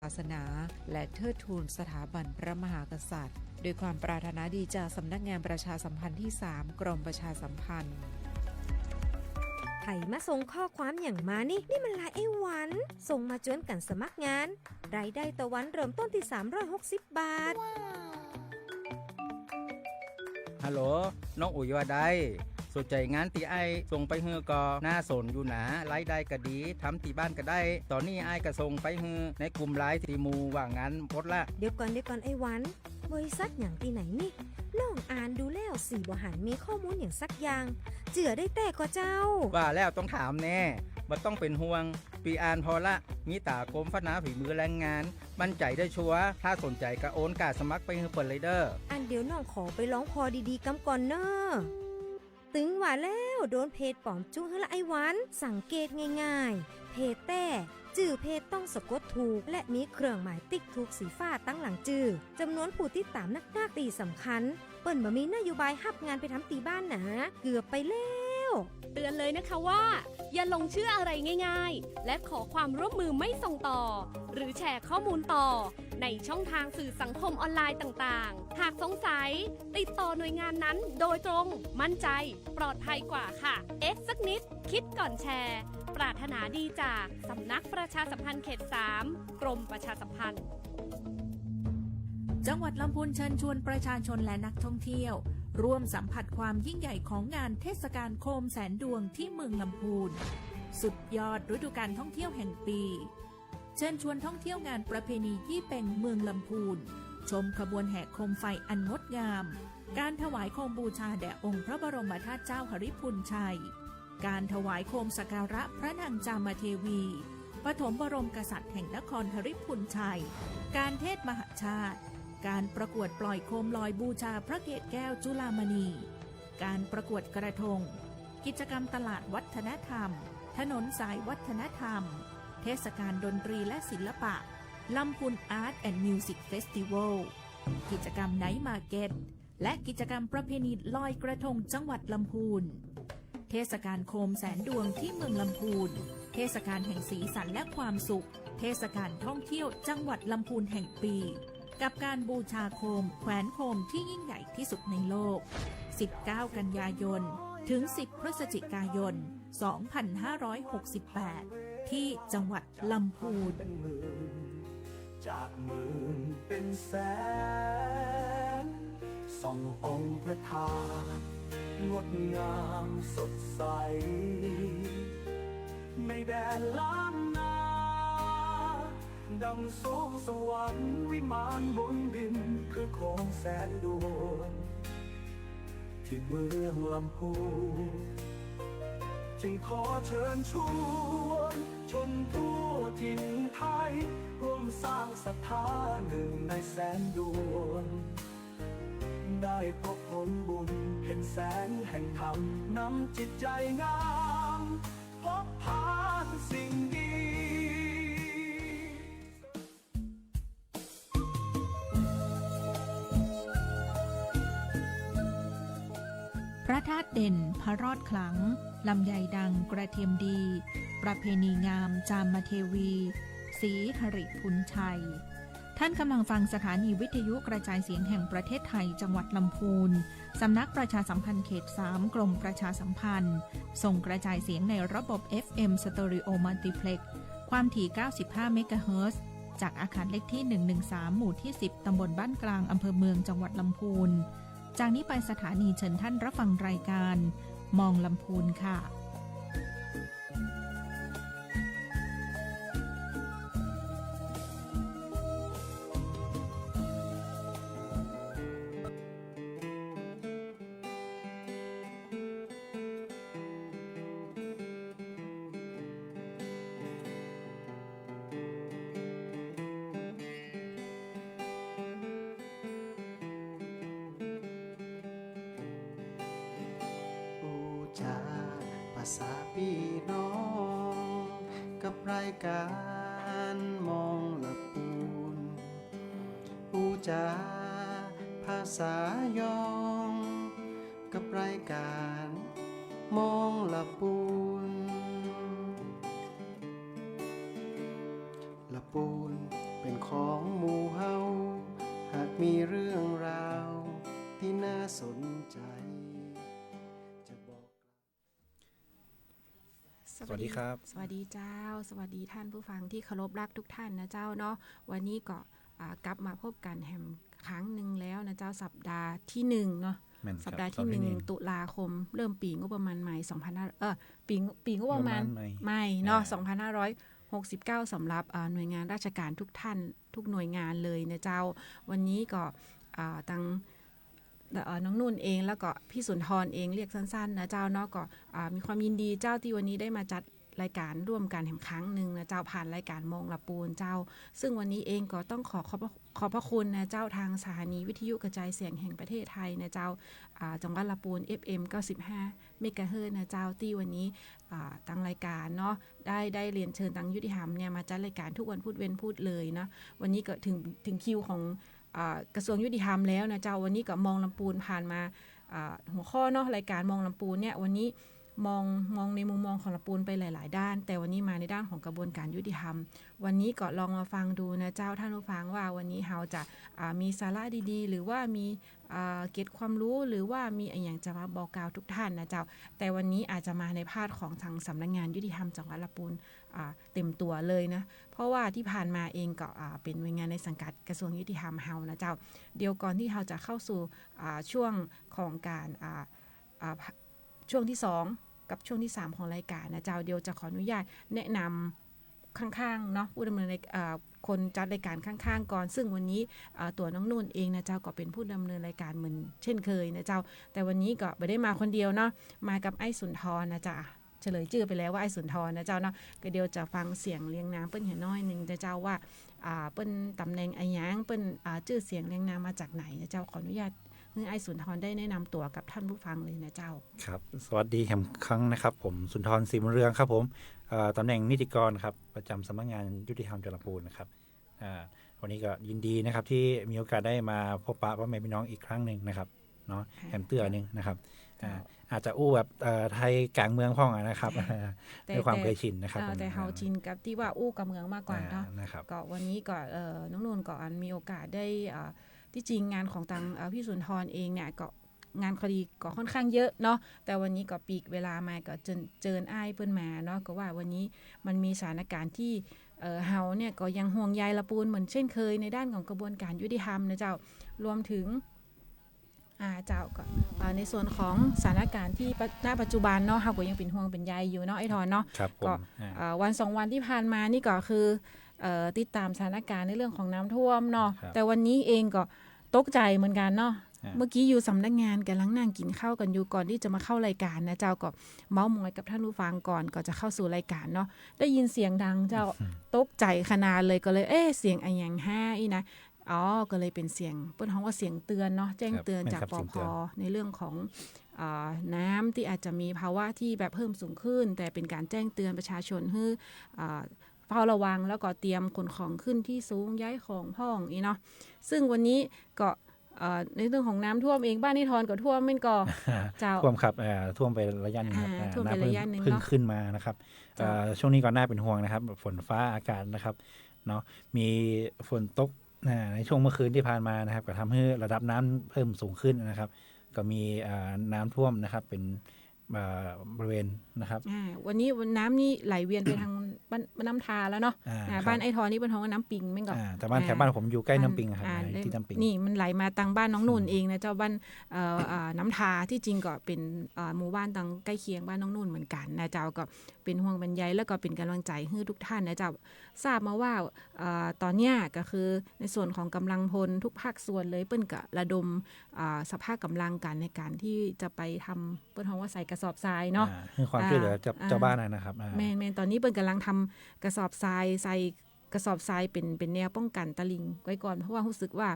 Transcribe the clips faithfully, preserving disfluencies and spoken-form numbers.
ศาสนา และเทิดทูนสถาบันพระมหากษัตริย์ ด้วยความปรารถนาดีจากสำนักงานประชาสัมพันธ์ที่สาม กรมประชาสัมพันธ์ ใผมาส่งข้อความหยังมานี่ นี่มันลายไอ้หวัน ส่งมาจวนกั๋นสมัครงาน รายได้ต่อวันเริ่มต้นตี้สามร้อยหกสิบบาท ฮัลโหล น้องอุ๋ยว่าใด สนใจ๋งานตี้อ้ายส่งไปหื้อก่อ น่าสนอยู่หนา รายได้ก็ดี ทำตี้บ้านก็ได้ ต๋อนนี้อ้ายก็ส่งไปหื้อในกลุ่มไลน์ตี้หมู่ว่างงานหมดละ เดี๋ยวก่อน เดี๋ยวก่อนไอ้หวัน บริษัทหยังตี้ไหนนี่ น้องอ่านดูแล้วสี่บ่หันมีข้อมูลหยังสักอย่าง เจื้อได้แต๊ก่อเจ้า ว่าแล้วต้องถามแน่ บ่ต้องเป๋นห่วง ปี้อ่านผ่อละ มีต๋ากรมพัฒนาฝีมือแรงงาน มั่นใจ๋ได้ชัวร์ ถ้าสนใจ๋ก็โอนก้าสมัครไปหื้อเปิ้นเลยเด้อ อันเดี๋ยวน้องขอไปลองผ่อดีๆ กำก่อนเน่อ ตึงว่าแล้วโดนเพจป๋อมจุ๊หื้อละไอ้หวัน สังเกตง่ายๆ เพจแต๊ จื้อเพจต้องสะกดถูก และมีเครื่องหมายติ๊กถูกสีฟ้าตังหลังจื้อ จ๋ำนวนผู้ติดต๋ามนักๆ ตี้สำคัญ เปิ้นบ่มีนโยบายฮับงานไปทำตี้บ้านหนา เกือบไปแล้ว เตือนเลยนะคะว่า อย่าหลงเชื่ออะไรง่ายๆ และขอความร่วมมือไม่ส่งต่อ หรือแชร์ข้อมูลต่อ ในช่องทางสื่อสังคมออนไลน์ต่างๆ หากสงสัย ติดต่อหน่วยงานนั้นโดยตรง มั่นใจ ปลอดภัยกว่าค่ะ เอ๊ะสักนิด คิดก่อนแชร์ ปรารถนาดีจากสำนักประชาสัมพันธ์เขตสาม กรมประชาสัมพันธ์ จังหวัดลำพูนเชิญชวนประชาชนและนักท่องเที่ยว ร่วมสัมผัสความยิ่งใหญ่ของงานเทศกาลโคมแสนดวงที่เมืองลำพูน สุดยอดฤดูกาลท่องเที่ยวแห่งปี เชิญชวนท่องเที่ยวงานประเพณียี่เป็งเมืองลำพูน ชมขบวนแห่โคมไฟอันงดงาม การถวายโคมบูชาแด่องค์พระบรมธาตุเจ้าหริภุญชัย การถวายโคมสักการะพระนางจามเทวี ปฐมบรมกษัตริย์แห่งนครหริภุญชัย การเทศน์มหาชาติ การประกวดปล่อยโคมลอยบูชาพระเกศแก้วจุฬามณี การประกวดกระทง กิจกรรมตลาดวัฒนธรรม ถนนสายวัฒนธรรม เทศกาลดนตรีและศิลปะ ลำพูน Art and Music Festival กิจกรรม Night Market และกิจกรรมประเพณีลอยกระทงจังหวัดลำพูน เทศกาลโคมแสนดวงที่เมืองลำพูน เทศกาลแห่งสีสันและความสุข เทศกาลท่องเที่ยวจังหวัดลำพูนแห่งปี กับการบูชาโคม แขวนโคมที่ยิ่งใหญ่ที่สุดในโลก สิบเก้ากันยายน ถึง สิบพฤศจิกายน สองพันห้าร้อยหกสิบแปด ที่จังหวัดลำพูน จากหมื่นเป็นแสน ส่ององค์พระธาตุ งดงามสดใส ในแดนล้านนา ดังสวงสวรรค์วิมานบนดิน คือโคมแสนดวง ที่เมืองลำพูน จึงขอเชิญชวน ชนทั่วถิ่นไทย ร่วมสร้างศรัทธาหนึ่งในแสนดวง ได้พบผลบุญ เห็นแสงแห่งธรรม นำจิตใจงาม พบผ่านสิ่งดี พระธาตุเด่น พระรอดขลัง ลำไยดัง กระเทียมดี ประเพณีงาม จามเทวี ศรีหริภุญชัย ท่านกำลังฟังสถานีวิทยุกระจายเสียงแห่งประเทศไทย จังหวัดลำพูน สำนักประชาสัมพันธ์เขตสาม กรมประชาสัมพันธ์ ส่งกระจายเสียงในระบบ เอฟเอ็ม Stereo Multiplex ความถี่ เก้าสิบห้าเมกะเฮิรตซ์ จากอาคารเลขที่ หนึ่งหนึ่งสาม หมู่ที่ สิบ ตำบลบ้านกลาง อำเภอเมือง จังหวัดลำพูน จากนี้ไปสถานีเชิญท่านรับฟังรายการ มองลำพูนค่ะ อู้จ๋าภาษาปี้น้อง กับรายการมองลำพูน อู้จ๋าภาษายอง กับรายการมองลำพูน ลำพูนเป๋น มีเรื่องราวที่น่าสนใจ จะบอก สวัสดีครับ สวัสดีเจ้า สวัสดีท่านผู้ฟังตี้เคารพรักทุกท่านนะเจ้าเนาะ วันนี้ก็ อ่า กลับมาพบกั๋นแหมครั้งนึ่งแล้วนะเจ้า สัปดาห์ตี้นึ่งเนาะ แม่นครับ สัปดาห์ตี้นึ่ง สัปดาห์ตี้นึ่ง ตุลาคม เริ่มปี๋งบประมาณใหม่ สองพันห้า เอ่อ ปี๋ ปี๋งบประมาณ งบประมาณใหม่ ใหม่เนาะ อ่า สองพันห้าร้อยหกสิบเก้า สำหรับ อ่า หน่วยงานราชการทุกท่าน ทุกหน่วยงานเลยนะเจ้า วันนี้ก็ อ่า ตัง เอ่อ น้องนุ่นเอง แล้วก็พี่สุนทรเอง เรียกสั้นๆ นะเจ้าเนาะ ก็ อ่า มีความยินดีเจ้าตี้วันนี้ได้มาจัดรายการร่วมกั๋นแหมครั้งนึ่งนะเจ้า ผ่านรายการมองละปูนเจ้า ซึ่งวันนี้เองก็ต้องขอขอบพระ ขอบพระคุณนะเจ้า ทางสถานีวิทยุกระจายเสียงแห่งประเทศไทยนะเจ้า อ่า จังหวัดละปูน เอฟเอ็ม เก้าสิบห้า เมกะเฮิรตซ์นะเจ้า ตี้วันนี้ อ่า ตังรายการเนาะ ได้ ได้เรียนเชิญตังยุติธรรมเนี่ยมาจัดรายการทุกวันพุธเว้นพุธเลยเนาะ วันนี้ก็ถึง ถึงคิวของ อ่า กระทรวงยุติธรรมแล้วนะเจ้า วันนี้ก็มองลำปูนผ่านมา อ่า หัวข้อเนาะ รายการมองลำปูนเนี่ย วันนี้มอง มองในมุมมองของลำปูนไปหลายๆ ด้าน แต่วันนี้มาในด้านของกระบวนการยุติธรรม วันนี้ก็ลองมาฟังดูนะเจ้า ท่านผู้ฟัง ว่าวันนี้เฮาจะ อ่า มีสาระดีๆ หรือว่ามี อ่า เกร็ดความรู้ หรือว่ามีอะหยังจะมาบอกกล่าวทุกท่านนะเจ้า แต่วันนี้อาจจะมาในพาร์ทของทางสำนักงานยุติธรรมจังหวัดละปูน อ่า เต็มตัวเลยนะ เพราะว่าตี้ผ่านมาเองก็ อ่า เป๋นหน่วยงานในสังกัดกระทรวงยุติธรรมเฮานะเจ้า เดี๋ยวก่อนตี้เฮาจะเข้าสู่ อ่า ช่วงของก๋าน อ่า อ่า ช่วงตี้สองกับช่วงตี้สามของรายการนะเจ้า เดี๋ยวจะขออนุญาตแนะนำข้างๆ เนาะ ผู้ดำเนินราย อ่า คนจัดรายการข้างๆ ก่อน ซึ่งวันนี้ อ่า ตั๋วน้องนุ่นเองนะเจ้า ก็เป๋นผู้ดำเนินรายการเหมือนเช่นเคยนะเจ้า แต่วันนี้ก็บ่ได้มาคนเดียวเนาะ มากับไอ้สุนทรนะเจ้า เฉลยจื้อไปแล้วว่าไอ้สุนทรนะเจ้าเนาะ ก็เดี๋ยวจะฟังเสียงเรียงนามเปิ้นเหียน้อยนึ่งนะเจ้าว่า อ่า เปิ้นต๋ำแหน่งอะหยัง เปิ้น อ่า จื้อเสียงเรียงนามมาจากไหนนะเจ้า ขออนุญาตหื้อไอ้สุนทรได้แนะนำตั๋วกับท่านผู้ฟังเลยนะเจ้า ครับ สวัสดีแหมครั้งนะครับ ผมสุนทร ศรีบุญเรืองครับผม เอ่อ ต๋ำแหน่งนิติกรครับ ประจำสำนักงานยุติธรรมจังหวัดละปูนนะครับ อ่า วันนี้ก็ยินดีนะครับ ตี้มีโอกาสได้มาพบปะพ่อแม่พี่น้องอีกครั้งนึ่งนะครับ เนาะ ค่ะ แหมเตื้อนึ่งนะครับ ค่ะ อ่า อาจจะอู้แบบ เอ่อ ไทยก๋างเมืองพ่องอะนะครับ แต่ ด้วยความ แต่ เคยชินนะครับ เอ่อ ผม แต่เฮา อ่า ชินกับตี้ว่าอู้ก๋างเมืองมากกว่าเนาะ อ่า นะครับ ก็วันนี้ก็ เอ่อ น้องนุ่นก็อันมีโอกาสได้ เอ่อ ตี้จริงงานของตัง เอ่อ พี่สุนทรเองเนี่ยก็งานคดีก็ค่อนข้างเยอะเนาะ แต่วันนี้ก็ปลีกเวลามาก็เจิญ เจิญอ้ายเปิ้นมาเนาะ ก็ว่าวันนี้มันมีสถานการณ์ตี้ เอ่อ เฮาเนี่ยก็ยังห่วงใยละปูนเหมือนเช่นเคยในด้านของกระบวนการยุติธรรมนะเจ้า รวมถึง อ่า เจ้า ก็ อ่า ในส่วนของสถานการณ์ตี้ปะ ณ ปัจจุบันเนาะ เฮาก็ยังเป๋นห่วงเป๋นใยอยู่เนาะ ไอ้ทอนเนาะ ครับผม ก็ อ่า เอ่อ วันสองวันตี้ผ่านมานี่ก็คือ เอ่อ ติดต๋ามสถานการณ์ในเรื่องของน้ำท่วมเนาะ ครับ แต่วันนี้เองก็ตกใจ๋เหมือนกั๋นเนาะ อ่า เมื่อกี้อยู่สำนักงานก๋ำลังนั่งกิ๋นข้าวกั๋นอยู่ก่อนตี้จะมาเข้ารายการนะเจ้า ก็เม้ามอยกับท่านผู้ฟังก่อนก่อนจะเข้าสู่รายการเนาะ ได้ยินเสียงดังเจ้า อืม ตกใจ๋ขนาดเลย ก็เลย เอ๊ะ เสียงอะหยังฮ้าอี้นะ อ๋อ ก็เลยเป๋นเสียง เปิ้นฮ้องว่าเสียงเตือนเนาะ แจ้งเตือน ครับ จาก แม่นครับ ปภ เสียงเตือน ในเรื่องของ อ่า น้ำตี้อาจจะมีภาวะตี้แบบเพิ่มสูงขึ้น แต่เป๋นก๋านแจ้งเตือนประชาชนหื้อ อ่า เฝ้าระวัง แล้วก็เตรียมขนของขึ้นตี้สูง ย้ายของพ่องอี้เนาะ ซึ่งวันนี้ก็ เอ่อ ในเรื่องของน้ำท่วมเอง บ้านไอ้ทอนก็ท่วมแม่นก่อ เจ้า ท่วมครับ เอ่อ ท่วมไประยะนึ่งครับ อ่า อ่า ท่วมไประยะนึ่ง น้ำเพิ่ง เพิ่ง เนาะ ขึ้นมานะครับ เจ้า เอ่อ ช่วงนี้ก็น่าเป๋นห่วงนะครับ ฝนฟ้าอากาศนะครับ เนาะ มีฝนตก อ่า ในช่วงเมื่อคืนตี้ผ่านมานะครับ ก็ทำหื้อระดับน้ำเพิ่มสูงขึ้นนะครับ ก็มี อ่า น้ำท่วมนะครับ เป๋น อ่า บริเวณนะครับ อ่า วันนี้น้ำนี่ไหลเวียนไปทางบ้าน บ้านน้ำทาแล้วเนาะ อ่า อ่า ครับ บ้านไอ้ทอนนี่เปิ้นฮ้องว่าน้ำปิงแม่นก่อ อ่า แต่บ้าน อ่า แถวบ้านผมอยู่ใกล้น้ำปิงครับ อ่า อ่า ตี้น้ำปิง นี่มันไหลมาตังบ้านน้องนุ่น อืม เองนะเจ้า บ้าน เอ่อ อ่า น้ำทา ตี้จริงก็เป๋น เอ่อ หมู่บ้านตังใก้เคียงบ้านน้องนุ่นเหมือนกั๋นนะเจ้า ก็เป๋นห่วงเป๋นใย แล้วก็เป๋นก๋ำลังใจ๋หื้อทุกท่านนะเจ้า ทราบมาว่า เอ่อ ต๋อนเนี้ยก็คือในส่วนของก๋ำลังพลทุกภาคส่วนเลย เปิ้นก็ระดม อ่า สรรพก๋ำลังกั๋นในก๋านตี้จะไปทำ เปิ้นฮ้องว่าใส่กระสอบทรายเนาะ อ่า หื้อความ อ่า ช่วยเหลือเจ้า อ่า เจ้าบ้านนะครับ อ่า แม่นๆ ต๋อนนี้เปิ้นก๋ำลังทำกระสอบทราย ใส่กระสอบทรายเป๋น เป๋นแนวป้องกั๋นตลิ่งไว้ก่อน เพราะว่าฮู้สึกว่า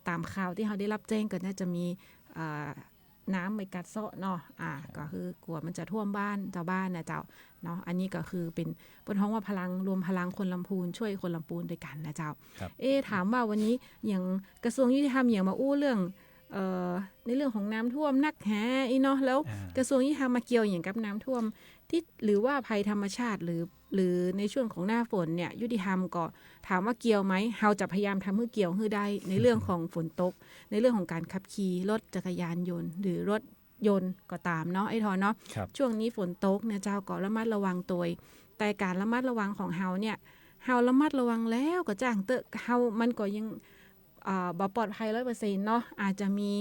ต๋ามข่าวตี้เฮาได้รับแจ้งก็น่าจะมี อ่า น้ำไปกัดเซาะเนาะ อ่า ครับ ก็คือกั๋วมันจะท่วมบ้านเจ้าบ้านนะเจ้า เนาะ อันนี้ก็คือเป๋น เปิ้นฮ้องว่าพลัง รวมพลังคนลำพูน ช่วยคนลำพูนตวยกั๋นนะเจ้า ครับ เอ๊ะ ถามว่าวันนี้อย่างกระทรวงยุติธรรมอย่างมาอู้เรื่อง เอ่อ ในเรื่องของน้ำท่วมนักแห อี้เนาะ แล้ว อ่า กระทรวงยุติธรรมมาเกี่ยวอะหยังกับน้ำท่วมตี้ หรือว่าภัยธรรมชาติ หรือ หรือในช่วงของหน้าฝนเนี่ย ยุติธรรมก็ถามว่าเกี่ยวไหม เฮาจะพยายามทำหื้อเกี่ยวหื้อได้ ในเรื่องของฝนตก ในเรื่องของการขับขี่รถจักรยานยนต์ หรือรถยนต์ก็ต๋ามเนาะ ไอ้ทอนเนาะ ครับ ช่วงนี้ฝนตกนะเจ้า ก็ระมัดระวังตวย แต่การระมัดระวังของเฮาเนี่ย เฮาระมัดระวังแล้วก็จ้างเต๊อะ เฮา มันก็ยัง อ่า บ่ปลอดภัยร้อยเปอร์เซ็นต์เนาะ อาจจะมี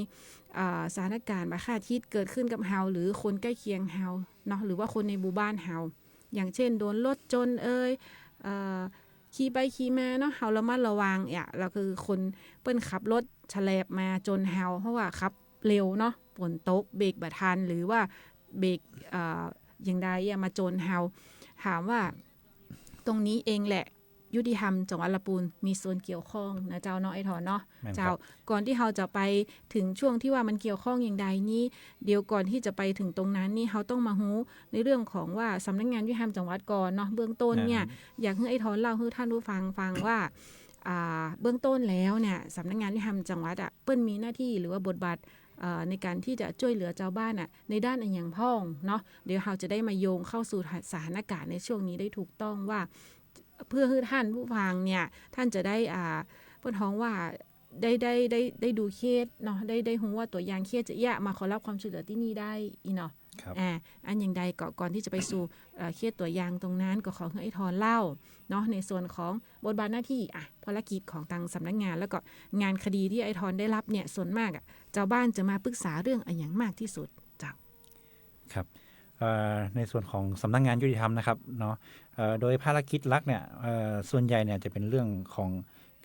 อ่า สถานการณ์บ่คาดคิดเกิดขึ้นกับเฮา หรือคนใกล้เคียงเฮาเนาะ หรือว่าคนในหมู่บ้านเฮา อย่างเช่น โดนรถชนเอย เอ่อ ขี่ไปขี่มาเนาะ เฮาระมัดระวัง เอ๊ะ แล้วคือคนเปิ้นขับรถแฉลบมาชนเฮา เพราะว่าขับเร็วเนาะ ฝนตก เบรกบ่ทัน หรือว่าเบรก เอ่อ อย่างใดอะ มาชนเฮา ถามว่า ตรงนี้เองแหละ ยุติธรรมจังหวัดลำพูนมีส่วนเกี่ยวข้องนะเจ้าเนาะ ไอ้ทอนเนาะ แม่นครับ เจ้า ก่อนตี้เฮาจะไปถึงช่วงตี้ว่ามันเกี่ยวข้องอย่างใดนี้ เดี๋ยวก่อนตี้จะไปถึงตรงนั้นนี่ เฮาต้องมาฮู้ในเรื่องของว่าสำนักงานยุติธรรมจังหวัดก่อนเนาะ เบื้องต้นเนี่ย แม่น อยากหื้อไอ้ทอนเล่าหื้อท่านผู้ฟังฟังว่า อ่า เบื้องต้นแล้วเนี่ย สำนักงานยุติธรรมจังหวัดอะ เปิ้นมีหน้าตี้หรือว่าบทบาท เอ่อ ในการตี้จะจ้วยเหลือจาวบ้านอะ ในด้านอะหยังพ่องเนาะ เดี๋ยวเฮาจะได้มาโยงเข้าสู่สถานการณ์ในช่วงนี้ได้ถูกต้องว่า เพื่อหื้อท่านผู้ฟังเนี่ย ท่านจะได้ อ่า เปิ้นฮ้องว่า ได้ ได้ ได้ ได้ดูเคสเนาะ ได้ ได้ฮู้ว่าตั๋วอย่างเคสจะเยียะ มาขอรับความช่วยเหลือตี้นี่ได้ อี้เนาะ ครับ อ่า อันอย่างใดก็ก่อนตี้จะไปสู่ เอ่อ เคสตั๋วอย่างตรงนั้น ก็ขอหื้อไอ้ทอนเล่าเนาะ ในส่วนของบทบาทหน้าตี้ อ่ะ ภารกิจของตางสำนักงาน แล้วก็งานคดีตี้ไอ้ทอนได้รับเนี่ย ส่วนมากอะ จาวบ้านจะมาปรึกษาเรื่องอะหยังมากตี้สุด เจ้า ครับ เอ่อ ในส่วนของสำนักงานยุติธรรมนะครับเนาะ เอ่อ โดยภารกิจหลักเนี่ย เอ่อ ส่วนใหญ่เนี่ยจะเป็นเรื่องของ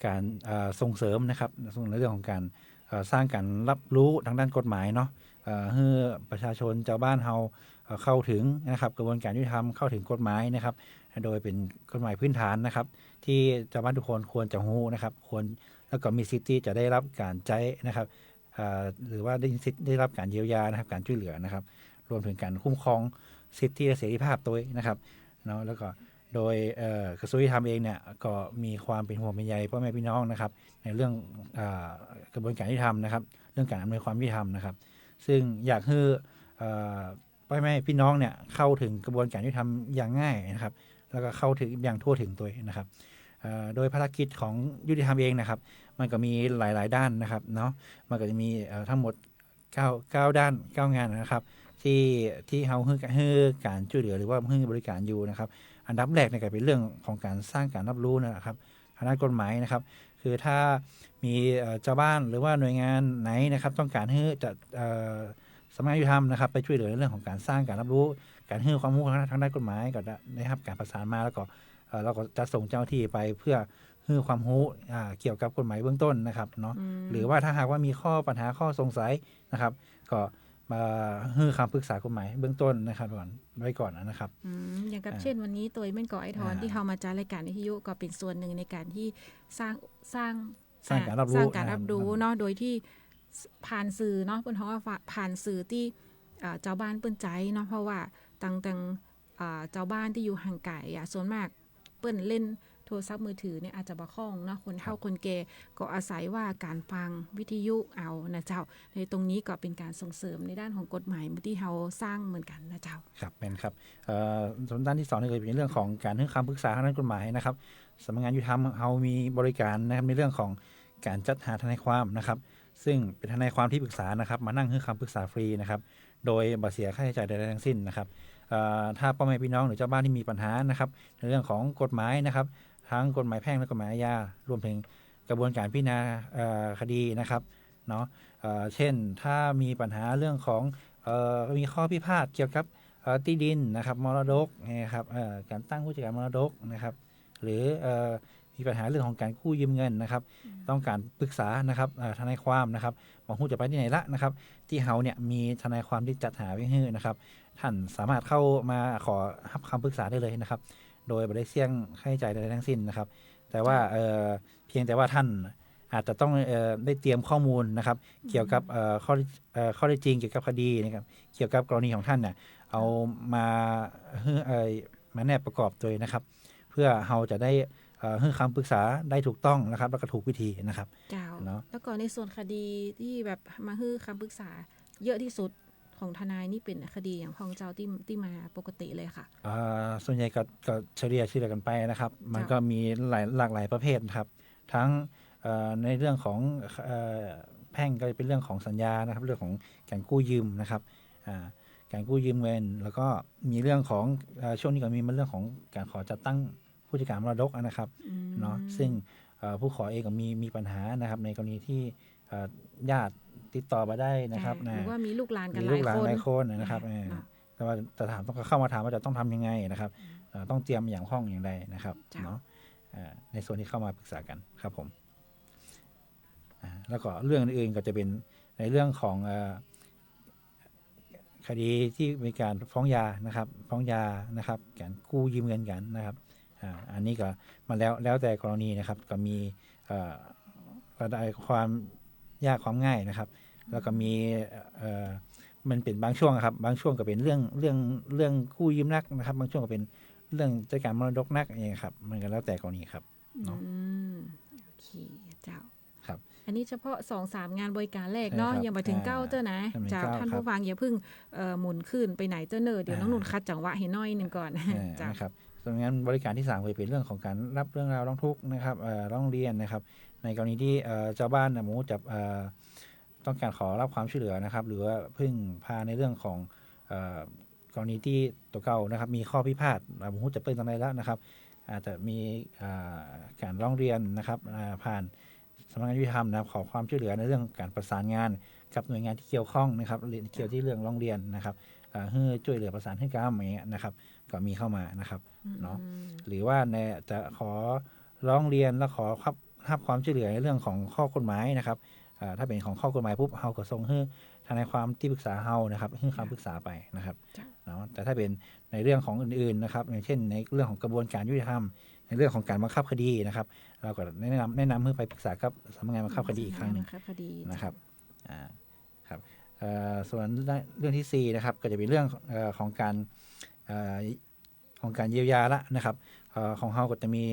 การ เอ่อ ส่งเสริมนะครับ ในเรื่องของการ เอ่อ สร้างการรับรู้ทางด้านกฎหมายเนาะ เอ่อ หื้อประชาชนจาวบ้านเฮา เอ่อ เข้าถึงนะครับ กระบวนการยุติธรรม เข้าถึงกฎหมายนะครับ โดยเป็นกฎหมายพื้นฐานนะครับ ตี้จาวบ้านทุกคนควรจะฮู้นะครับ ควร แล้วก็มีสิทธิ์ตี้จะได้รับการใจ๊นะครับ เอ่อ หรือว่าได้สิทธิ์ได้รับการเยียวยานะครับ การจ้วยเหลือนะครับ รวมถึงการคุ้มครองสิทธิและเสรีภาพตวยนะครับ เนาะ แล้วก็โดย เอ่อ กระทรวงยุติธรรมเองเนี่ย ก็มีความเป็นห่วงเป็นใยป้อแม่ปี้น้องนะครับ ในเรื่อง เอ่อ กระบวนการยุติธรรมนะครับ เรื่องการอำนวยความยุติธรรมนะครับ ซึ่งอยากหื้อ เอ่อ ป้อแม่ปี้น้องเนี่ยเข้าถึงกระบวนการยุติธรรมอย่างง่ายนะครับ แล้วก็เข้าถึงอย่างทั่วถึงตวยนะครับ เอ่อ โดยภารกิจของยุติธรรมเองนะครับ มันก็มีหลายๆ ด้านนะครับเนาะ มันก็จะมี เอ่อ ทั้งหมด เก้า เก้าด้าน เก้างานนะครับ ตี้ ตี้เฮาหื้อ หื้อการจ้วยเหลือ หรือว่าหื้อบริการอยู่นะครับ อันดับแรกเนี่ยก็เป็นเรื่องของการสร้างการรับรู้นะครับ ทางด้านกฎหมายนะครับ คือถ้ามี เอ่อ จาวบ้านหรือว่าหน่วยงานไหนนะครับ ต้องการหื้อจะ เอ่อ สำนักงานยุติธรรมนะครับ ไปจ้วยเหลือในเรื่องของการสร้างการรับรู้ การหื้อความฮู้ทางด้าน ทางด้านกฎหมาย ก็ได้ ได้ฮับการประสานมา แล้วก็ เอ่อ เราก็จะส่งเจ้าหน้าที่ไปเพื่อหื้อความฮู้ อ่า เกี่ยวกับกฎหมายเบื้องต้นนะครับเนาะ อืม หรือว่าถ้าหากว่ามีข้อปัญหาข้อสงสัยนะครับ ก็มาหื้อคำปรึกษากฎหมายเบื้องต้นนะครับ ก่อน ไว้ก่อนนะครับ อืม อย่างกับ อ่า เช่นวันนี้ตวยแม่นก่อไอ้ทอน อ่า ตี้เฮามาจัดรายการวิทยุ ก็เป็นส่วนหนึ่งในการตี้สร้าง สร้าง สร้างการรับรู้ สร้างการรับรู้ อ่า เนาะ โดยตี้ผ่านสื่อเนาะ เปิ้นฮ้องว่าผ่านสื่อตี้ อ่า จาวบ้านเปิ้นใจ๊เนาะ เพราะว่าตัง ตัง อ่า จาวบ้านตี้อยู่ห่างไก๋อะ ส่วนมากเปิ้นเล่นโทรศัพท์มือถือเนี่ยอาจจะบ่คล่องเนาะ คนเฒ่า ครับ คนแก่ก็อาศัยว่าการฟังวิทยุเอานะเจ้า ในตรงนี้ก็เป็นการส่งเสริมในด้านของกฎหมายตี้เฮาสร้างเหมือนกั๋นนะเจ้า ครับ แม่นครับ เอ่อ ส่วนด้านตี้สองนี่ก็เป็นเรื่องของการหื้อคำปรึกษาทางด้านกฎหมายนะครับ สำนักงานยุติธรรมเฮามีบริการนะครับ ในเรื่องของการจัดหาทนายความนะครับ ซึ่งเป็นทนายความที่ปรึกษานะครับ มานั่งหื้อคำปรึกษาฟรีนะครับ โดยบ่เสียค่าใช้จ่ายใดๆ ทั้งสิ้นนะครับ เอ่อ ถ้าป้อแม่ปี้น้องหรือจาวบ้านตี้มีปัญหานะครับ ในเรื่องของกฎหมายนะครับ ทั้งกฎหมายแพ่งและกฎหมายอาญา รวมถึงกระบวนการพิจารณา เอ่อ คดีนะครับ เนาะ เอ่อ เช่น ถ้ามีปัญหาเรื่องของ เอ่อ มีข้อพิพาทเกี่ยวกับ เอ่อ ตี้ดินนะครับ มรดกนะครับ เอ่อ การตั้งผู้จัดการมรดกนะครับ หรือ เอ่อ มีปัญหาเรื่องของการกู้ยืมเงินนะครับ อืม ต้องการปรึกษานะครับ เอ่อ ทนายความนะครับ บ่ฮู้จะไปตี้ไหนละนะครับ ตี้เฮาเนี่ยมีทนายความตี้จัดหาไว้หื้อนะครับ ท่านสามารถเข้ามาขอฮับคำปรึกษาได้เลยนะครับ โดยบ่ได้เสียค่าใช้จ่ายใดๆ ทั้งสิ้นนะครับ แต่ว่า ครับ เอ่อ เพียงแต่ว่าท่านอาจจะต้อง เอ่อ ได้เตรียมข้อมูลนะครับ อืม เกี่ยวกับ เอ่อ ข้อ เอ่อ ข้อเท็จจริงเกี่ยวกับคดีนะครับ เกี่ยวกับกรณีของท่านเนี่ย เอา ครับ มาหื้อ เอ่อ มาแนบประกอบตวยนะครับ เพื่อเฮาจะได้ เอ่อ อ่อ หื้อคำปรึกษาได้ถูกต้องนะครับ แล้วก็ถูกวิธีนะครับ เจ้า เนาะ แล้วก็ในส่วนคดีตี้แบบมาหื้อคำปรึกษาเยอะตี้สุดของทนายนี่เป๋นคดีหยังพ่องเจ้า ตี้ ตี้มาปกติเลยค่ะ อ่า ส่วนใหญ่ก็ ก็เฉลี่ย เฉลี่ยกั๋นไปนะครับ มัน เจ้า ก็มีหลาย หลากหลายประเภทนะครับ ทั้ง เอ่อ ในเรื่องของ เอ่อ แพ่งก็จะเป๋นเรื่องของสัญญานะครับ เรื่องของก๋านกู้ยืมนะครับ อ่า ก๋านกู้ยืมเงิน แล้วก็มีเรื่องของ เอ่อ ช่วงนี้ก็มีมาเรื่องของก๋านขอจัดตั้งผู้จัดก๋านมรดกอะนะครับ อืม เนาะ ซึ่ง เอ่อ ผู้ขอเองก็มี มีปัญหานะครับ ในกรณีตี้ เอ่อ ญาติติดต่อบ่ได้นะครับ อ่า นะ หรือว่ามีลูกหลานกั๋น มีลูกหลานหลายคน หลายคนนะครับ อ่า เออ เนาะ แต่ว่าจะถาม ต้องเข้ามาถามว่าจะต้องทำยังไงนะครับ อืม เอ่อ ต้องเตรียมอย่างพ่องอย่างใดนะครับ เจ้า เนาะ อ่า ในส่วนที่เข้ามาปรึกษากันครับผม อ่า แล้วก็เรื่องอื่นๆก็จะเป๋นในเรื่องของ เอ่อ คดีที่มีก๋านฟ้องหย่านะครับ ฟ้องหย่านะครับ ก๋านกู้ยืมเงินกั๋นนะครับ อ่า อันนี้ก็มันแล้ว แล้วแต่กรณีนะครับ ก็มี เอ่อ ระดับความยากความง่ายนะครับ แล้วก็มี เอ่อ มันเป๋นบางช่วงอะครับ บางช่วงก็เป๋นเรื่อง เรื่อง เรื่องกู้ยืมนักนะครับ บางช่วงก็เป๋นเรื่องจัดก๋านมรดกนักอย่างเงี้ยครับ มันก็แล้วแต่กรณีครับ เนาะ อืม โอเค เจ้า ครับ อันนี้เฉพาะสองสามงานบริการแรกเนาะ ใช่ครับ ยังบ่เถิงเก้า อ่า เตื้อนะ ยังบ่เถิง เจ้า เก้า ครับ ท่านผู้ฟังอย่าเพิ่ง เอ่อ หมุนขึ้นไปไหนเตื้อเน่อ เดี๋ยว อ่า น้องนุ่นขัดจังหวะหื้อหน้อยนึ่งก่อน อ่า เจ้า นะครับ ส่วนงานบริการที่สามก็จะเป๋นเรื่องของก๋านรับเรื่องราวร้องทุกข์นะครับ เอ่อ ร้องเรียนนะครับ ในกรณีที่ เอ่อ จาวบ้านน่ะ บ่ฮู้จะ เอ่อ ต้องก๋านขอรับความช่วยเหลือนะครับ หรือว่าพึ่งพาในเรื่องของ เอ่อ กรณีตี้ตั๋วเก่านะครับ มีข้อพิพาท อ่า บ่ฮู้จะเปิ้นตางใดแล้วนะครับ อาจจะมี อ่า ก๋านร้องเรียนนะครับ อ่า ผ่านสำนักงานยุติธรรมนะครับ ขอความช่วยเหลือในเรื่องก๋านประสานงานกับหน่วยงานที่เกี่ยวข้องนะครับ เกี่ยวที่เรื่องร้องเรียนนะครับ อ่า หื้อช่วยเหลือประสานหื้อกำอย่างเงี้ยนะครับ ก็มีเข้ามานะครับ อืม เนาะ หรือว่าใน จะขอร้องเรียนและขอรับ รับความช่วยเหลือในเรื่องของข้อกฎหมายนะครับ อ่า ถ้าเป๋นของข้อกฎหมายปุ๊บ เฮาก็ส่งหื้อทนายความตี้ปรึกษาเฮานะครับ หื้อคำปรึกษาไปนะครับ เจ้า เนาะ แต่ถ้าเป๋นในเรื่องของอื่นๆนะครับ อย่างเช่นในเรื่องของกระบวนการยุติธรรม ในเรื่องของก๋านบังคับคดีนะครับ เฮาก็แนะนำ แนะนำหื้อไปปรึกษากับสำนักงานบังคับคดีอีกครั้งนึ่ง สำนักงานบังคับคดี นะครับ เจ้า อ่า ครับ เอ่อ ส่วนเรื่องตี้สี่นะครับ ก็จะเป๋นเรื่อง เอ่อ ของก๋าน เอ่อ ของก๋านเยียวยาละนะครับ เอ่อ ของเฮาก็จะมี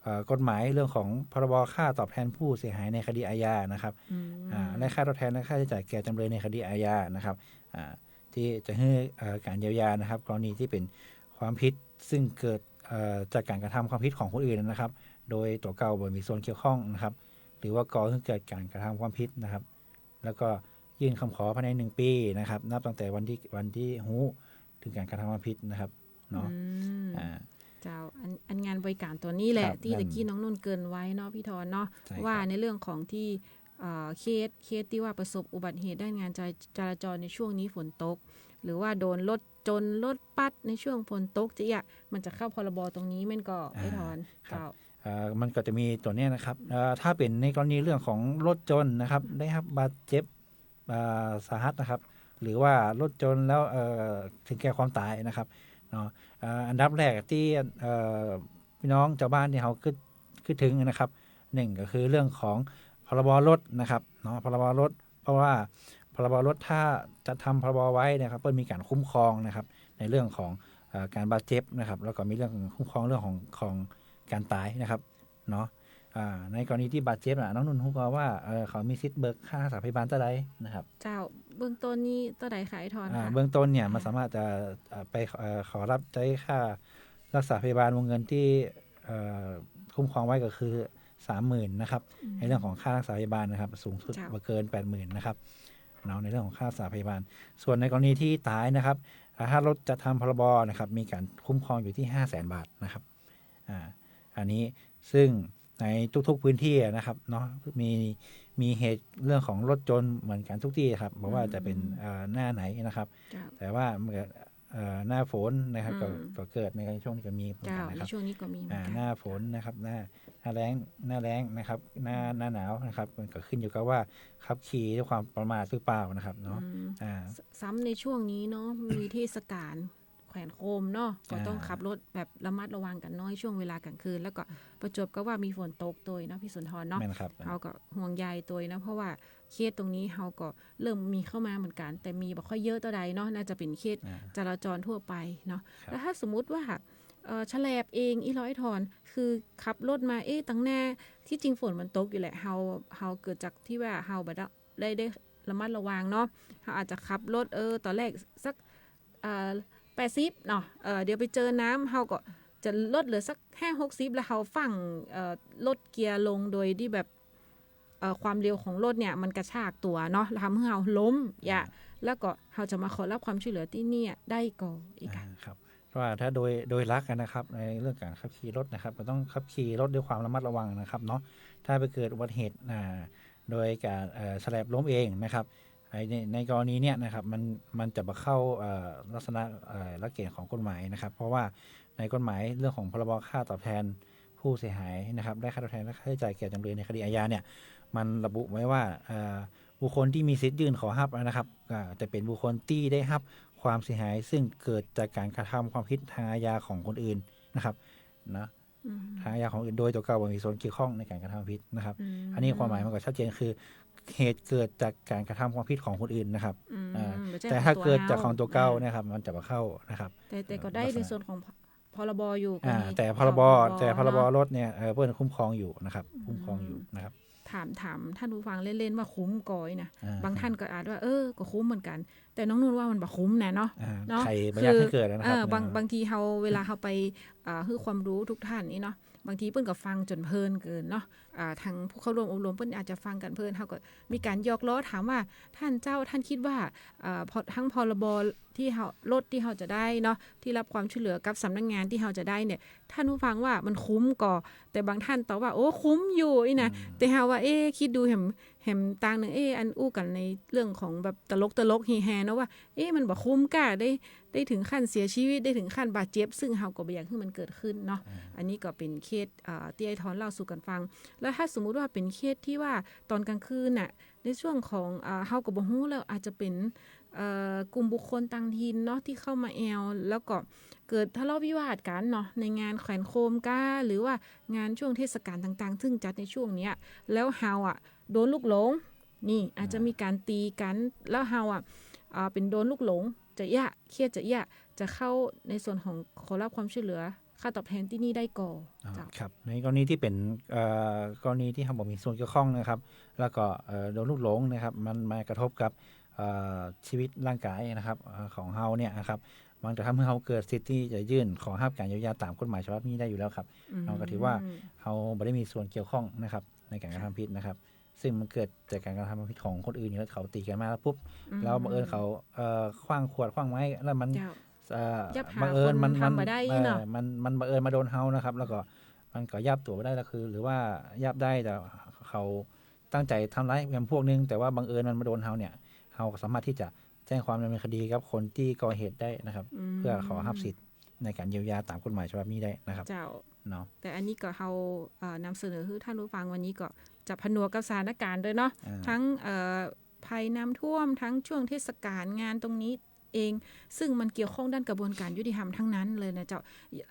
เอ่อ กฎหมายเรื่องของ พรบ ค่าตอบแทนผู้เสียหายในคดีอาญานะครับ อืม อ่า และค่าทดแทนและค่าใจ๊จ่ายแก่จ๋ำเลยในคดีอาญานะครับ อ่า ตี้จะหื้อ เอ่อ ก๋านเยียวยานะครับ กรณีตี้เป๋นความผิดซึ่งเกิด เอ่อ จากก๋านกระทำความผิดของคนอื่นนะครับ โดยตั๋วเก่าบ่มีส่วนเกี่ยวข้องนะครับ หรือว่าก่อหื้อเกิดก๋านกระทำความผิดนะครับ แล้วก็ยื่นคำขอภายในหนึ่งปีนะครับ นับตั้งแต่วันตี้ วันตี้ฮู้เถิงก๋านกระทำความผิดนะครับ เนาะ อืม อ่า เจ้า อัน อันงานบริการตั๋วนี้แหละ ครับ ตี้ตะกี้น้องนุ่นเกริ่นไว้เนาะ พี่ทอนเนาะ ใช่ครับ ว่าในเรื่องของตี้ เอ่อ เคส เคสตี้ว่าประสบอุบัติเหตุด้านงานจรา จราจรในช่วงนี้ฝนตก หรือว่าโดนรถจน รถปัดในช่วงฝนตก จะเอี้ย มันจะเข้า พรบ ตรงนี้แม่นก่อ อ่า ไอ้ทอน ครับ เจ้า เอ่อ มันก็จะมีตั๋วเนี้ยนะครับ เอ่อ ถ้าเป๋นในกรณีเรื่องของรถจนนะครับ ได้รับบาดเจ็บ อ่า สาหัสนะครับ หรือว่ารถจนแล้ว เอ่อ ถึงแก่ความต๋ายนะครับ เนาะ เอ่อ อันดับแรกตี้ เอ่อ พี่น้องจาวบ้านตี้เฮากึ๊ด กึ๊ดเถิงนะครับ นึ่งก็คือเรื่องของ พรบ รถนะครับ เนาะ พรบ รถ เพราะว่า พรบ รถ ถ้าจัดทำ พรบ ไว้นะครับ เปิ้นมีก๋านคุ้มครองนะครับ ในเรื่องของ เอ่อ ก๋านบาดเจ็บนะครับ แล้วก็มีเรื่องคุ้มครองเรื่องของ ของก๋านต๋ายนะครับ เนาะ อ่า ในกรณีตี้บาดเจ็บน่ะ น้องนุ่นฮู้ก่อว่า เอ่อ เขามีสิทธิ์เบิกค่ารักษาพยาบาลเต้าใดนะครับ เจ้า เบื้องต้นนี้เต้าใดคะไอ้ทอน อ่า คะ เบื้องต้นเนี่ย อ่า มันสามารถจะ เอ่อ ไป เอ่อ ขอรับใจ๊ค่ารักษาพยาบาลวงเงินตี้ เอ่อ คุ้มครองไว้ก็คือสามหมื่นนะครับ อืม ในเรื่องของค่ารักษาพยาบาลนะครับ สูงสุด เจ้า บ่เกินแปดหมื่นนะครับ เนาะ ในเรื่องของค่ารักษาพยาบาล ส่วนในกรณีตี้ต๋ายนะครับ อ่า ถ้ารถจัดทำ พรบ นะครับ มีก๋านคุ้มครองอยู่ตี้ห้าแสนบาทนะครับ อ่า อันนี้ซึ่งในทุกๆพื้นที่อะนะครับเนาะ มี มีเหตุเรื่องของรถจนเหมือนกันทุกตี้ครับ บ่ว่าจะเป๋น อืม เอ่อ หน้าไหนนะครับ เจ้า แต่ว่ามันก็ เอ่อ หน้าฝนนะครับ อืม ก็ ก็เกิดในช่วงนี้ก็มีเหมือนกั๋นนะครับ เจ้า ในช่วงนี้ก็มีเหมือนกั๋น อ่า หน้าฝนนะครับ หน้า หน้าแล้ง หน้าแล้งนะครับ หน้า อืม หน้าหนาวนะครับ มันก็ขึ้นอยู่กับว่าขับขี่ด้วยความประมาทหรือเปล่านะครับเนาะ อืม อ่า ซ- ซ้ำในช่วงนี้เนาะ มีเทศกาล แขวนโคมเนาะ ก็ต้อง อ่า ขับรถแบบระมัดระวังกั๋นเนาะ ช่วงเวลากลางคืน แล้วก็ประจวบกับว่ามีฝนตกตวยเนาะ พี่สุนทรเนาะ แม่นครับ เฮาก็ห่วงใยตวยเนาะ เพราะว่าเคสตรงนี้เฮาก็เริ่มมีเข้ามาเหมือนกั๋น แต่มีบ่ค่อยเยอะเต้าใดเนาะ น่าจะเป๋นเคส อ่า จราจรทั่วไปเนาะ ครับ แล้วถ้าสมมุติว่า เอ่อ ฉลบเองอี้ลอ ไอ้ทอน คือขับรถมา เอ๊ะ ตังหน้า ตี้จริงฝนมันตกอยู่แหละ เฮา เฮาเกิดจากตี้ว่าเฮาบ่ได้ ได้ ได้ระมัดระวังเนาะ เฮาอาจจะขับรถ เออ ต๋อนแรกสัก เอ่อ แปดสิบเนาะ เอ่อ เดี๋ยวไปเจอน้ำ เฮาก็จะลดเหลือสักห้าหกสิบ แล้วเฮาฟั่ง เอ่อ ลดเกียร์ลงโดยตี้แบบ เอ่อ ความเร็วของรถเนี่ยมันกระชากตั๋วเนาะ แล้วทำหื้อเฮาล้ม อ่า ยะ แล้วก็เฮาจะมาขอฮับความช่วยเหลือตี้เนี่ยได้ก่อ อี้ก่ะ อ่า ครับ เพราะว่าถ้าโดย โดยหลักอะนะครับ ในเรื่องก๋านขับขี่รถนะครับ มันต้องขับขี่รถด้วยความระมัดระวังนะครับเนาะ ถ้าไปเกิดอุบัติเหตุ อ่า โดยก๋าน เอ่อ ฉลบล้มเองนะครับ ไอ้ใน ในกรณีเนี่ยนะครับ มัน มันจะบ่เข้า เอ่อ ลักษณะ เอ่อ หลักเกณฑ์ของกฎหมายนะครับ เพราะว่าในกฎหมายเรื่องของ พรบ ค่าตอบแทนผู้เสียหายนะครับ และค่าตอบแทนและค่าใช้จ่ายแก่จำเลยในคดีอาญาเนี่ย มันระบุไว้ว่า เอ่อ บุคคลตี้มีสิทธิ์ยื่นขอฮับนะครับ อ่า จะเป๋นบุคคลตี้ได้ฮับความเสียหาย ซึ่งเกิดจากก๋านกระทำความผิดทางอาญาของคนอื่นนะครับ นะ อืม ทางอาญาของคนอื่น โดยตั๋วเก่าบ่มีส่วนเกี่ยวข้องในก๋านกระทำความผิดนะครับ อืม อันนี้ความหมายมันก็ชัดเจน คือเหตุเกิดจากก๋านกระทำความผิดของคนอื่นนะครับ อืม อ่า บ่ใจ้ แต่ถ้าเกิดจากของตั๋วเก่า ของตั๋วเฮา อ่า เนี่ยครับ มันจะบ่เข้านะครับ แต่ แต่ก็ได้ ลักษณะ ในส่วนของ พรบ อยู่ อ่า กรณี แต่ พรบ ของ พรบ แต่ พรบ เนาะ รถเนี่ย เอ่อ เปิ้นคุ้มครองอยู่นะครับ อืม คุ้มครองอยู่นะครับ ถาม ถามท่านผู้ฟังเล่นๆ ว่าคุ้มก่ออี้นะ อ่า บางท่านก็อาจว่า เออ ก็คุ้มเหมือนกั๋น แต่น้องนุ่นว่ามันบ่คุ้มนะเนาะ อ่า เนาะ ใครบ่อยากหื้อเกิดนะครับ คือ เออ บาง อ่า บางทีเฮา เวลาเฮาไป อ่า หื้อความรู้ทุกท่านนี่เนาะ บางทีเปิ้นก็ฟังจ๋นเพลินเกินเนาะ อ่า ทางผู้เข้าร่วมอบรมเปิ้นอาจจะฟังกั๋นเพลิน เฮาก็มีก๋านหยอกล้อถามว่า ท่านเจ้า ท่านกึ๊ดว่า อ่า พอ ตัง พรบ ตี้เฮา รถตี้เฮาจะได้เนาะ ตี้ฮับความช่วยเหลือกับสำนักงานตี้เฮาจะได้เนี่ย ท่านผู้ฟังว่ามันคุ้มก่อ แต่บางท่านตอบว่า โอ้ คุ้มอยู่อี้นะ อืม แต่เฮาว่า เอ๊ะ กึ๊ดดูแหม แหมตางนึ่ง เอ๊ะ อันอู้กั๋นในเรื่องของแบบตลกๆ เฮฮาเนาะว่า เอ๊ะ มันบ่คุ้มก้า ได้ ได้เถิงขั้นเสียชีวิต ได้เถิงขั้นบาดเจ็บ ซึ่งเฮาก็บ่อยากหื้อมันเกิดขึ้นเนาะ อ่า อันนี้ก็เป๋นเคส เอ่อ ตี้ไอ้ทอนเล่าสู่กั๋นฟัง แล้วถ้าสมมุติว่าเป๋นเคสตี้ว่าต๋อนก๋างคืนน่ะ ในช่วงของ เอ่อ เฮาก็บ่ฮู้แล้ว อาจจะเป๋น เอ่อ กลุ่มบุคคลต่างถิ่นเนาะ ตี้เข้ามาแอ่ว แล้วก็เกิดทะเลาะวิวาทกั๋นเนาะ ในงานแขวนโคมก้า หรือว่างานช่วงเทศกาลต่างๆ ซึ่งจัดในช่วงเนี้ย แล้วเฮาอะโดนลูกหลง นี่ อาจจะ อ่า มีก๋านตี๋กั๋น แล้วเฮาอะ อ่า เป๋นโดนลูกหลง จะเยียะ เครียดจะเยียะ จะเข้าในส่วนของขอฮับความช่วยเหลือ ค่าตอบแทนตี้นี่ได้ก่อ อ๋อ เจ้า ครับ ในกรณีตี้เป๋น เอ่อ กรณีตี้เฮาบ่มีส่วนเกี่ยวข้องนะครับ แล้วก็ เอ่อ โดนลูกหลงนะครับ มันมากระทบกับ เอ่อ ชีวิตร่างกายนะครับ เอ่อ ของเฮาเนี่ยนะครับ มันจะทำหื้อเฮาเกิดสิทธิ์ตี้จะยื่นขอฮับก๋านเยียวยาต๋ามกฎหมายฉบับนี้ได้อยู่แล้วครับ อืม เฮาก็ถือว่าเฮาบ่ได้มีส่วนเกี่ยวข้องนะครับ ในก๋านกระทำผิดนะครับ ซึ่งมันเกิดจากก๋านกระทำผิดของคนอื่นอยู่แล้ว เขาตี๋กั๋นมาแล้วปุ๊บ อืม แล้วบังเอิญเขา เอ่อ ขว้างขวดขว้างไม้ แล้วมัน เจ้า เอ่อ ยับหา บังเอิญมัน คนทำบ่ได้ มัน เอ่อ เนาะ มัน มันบังเอิญมาโดนเฮานะครับ แล้วก็มันก็ยับตั๋วบ่ได้ แล้วคือ หรือว่ายับได้ แต่เขาตั้งใจ๋ทำร้ายแหมพวกนึ่ง แต่ว่าบังเอิญมันมาโดนเฮาเนี่ย เฮาก็สามารถตี้จะแจ้งความดำเนินคดีกับคนตี้ก่อเหตุได้นะครับ อืม เพื่อขอฮับสิทธิ์ในก๋านเยียวยาต๋ามกฎหมายฉบับนี้ได้นะครับ เจ้า เนาะ แต่อันนี้ก็เฮา เอ่อ นำเสนอหื้อท่านผู้ฟังวันนี้ก็จะผนวกกับสถานการณ์ด้วยเนาะ อ่า ตัง เอ่อ ภัยน้ำท่วม ตังช่วงเทศกาลงานตรงนี้เอง ซึ่งมันเกี่ยวข้องด้านกระบวนการยุติธรรมตังนั้นเลยนะเจ้า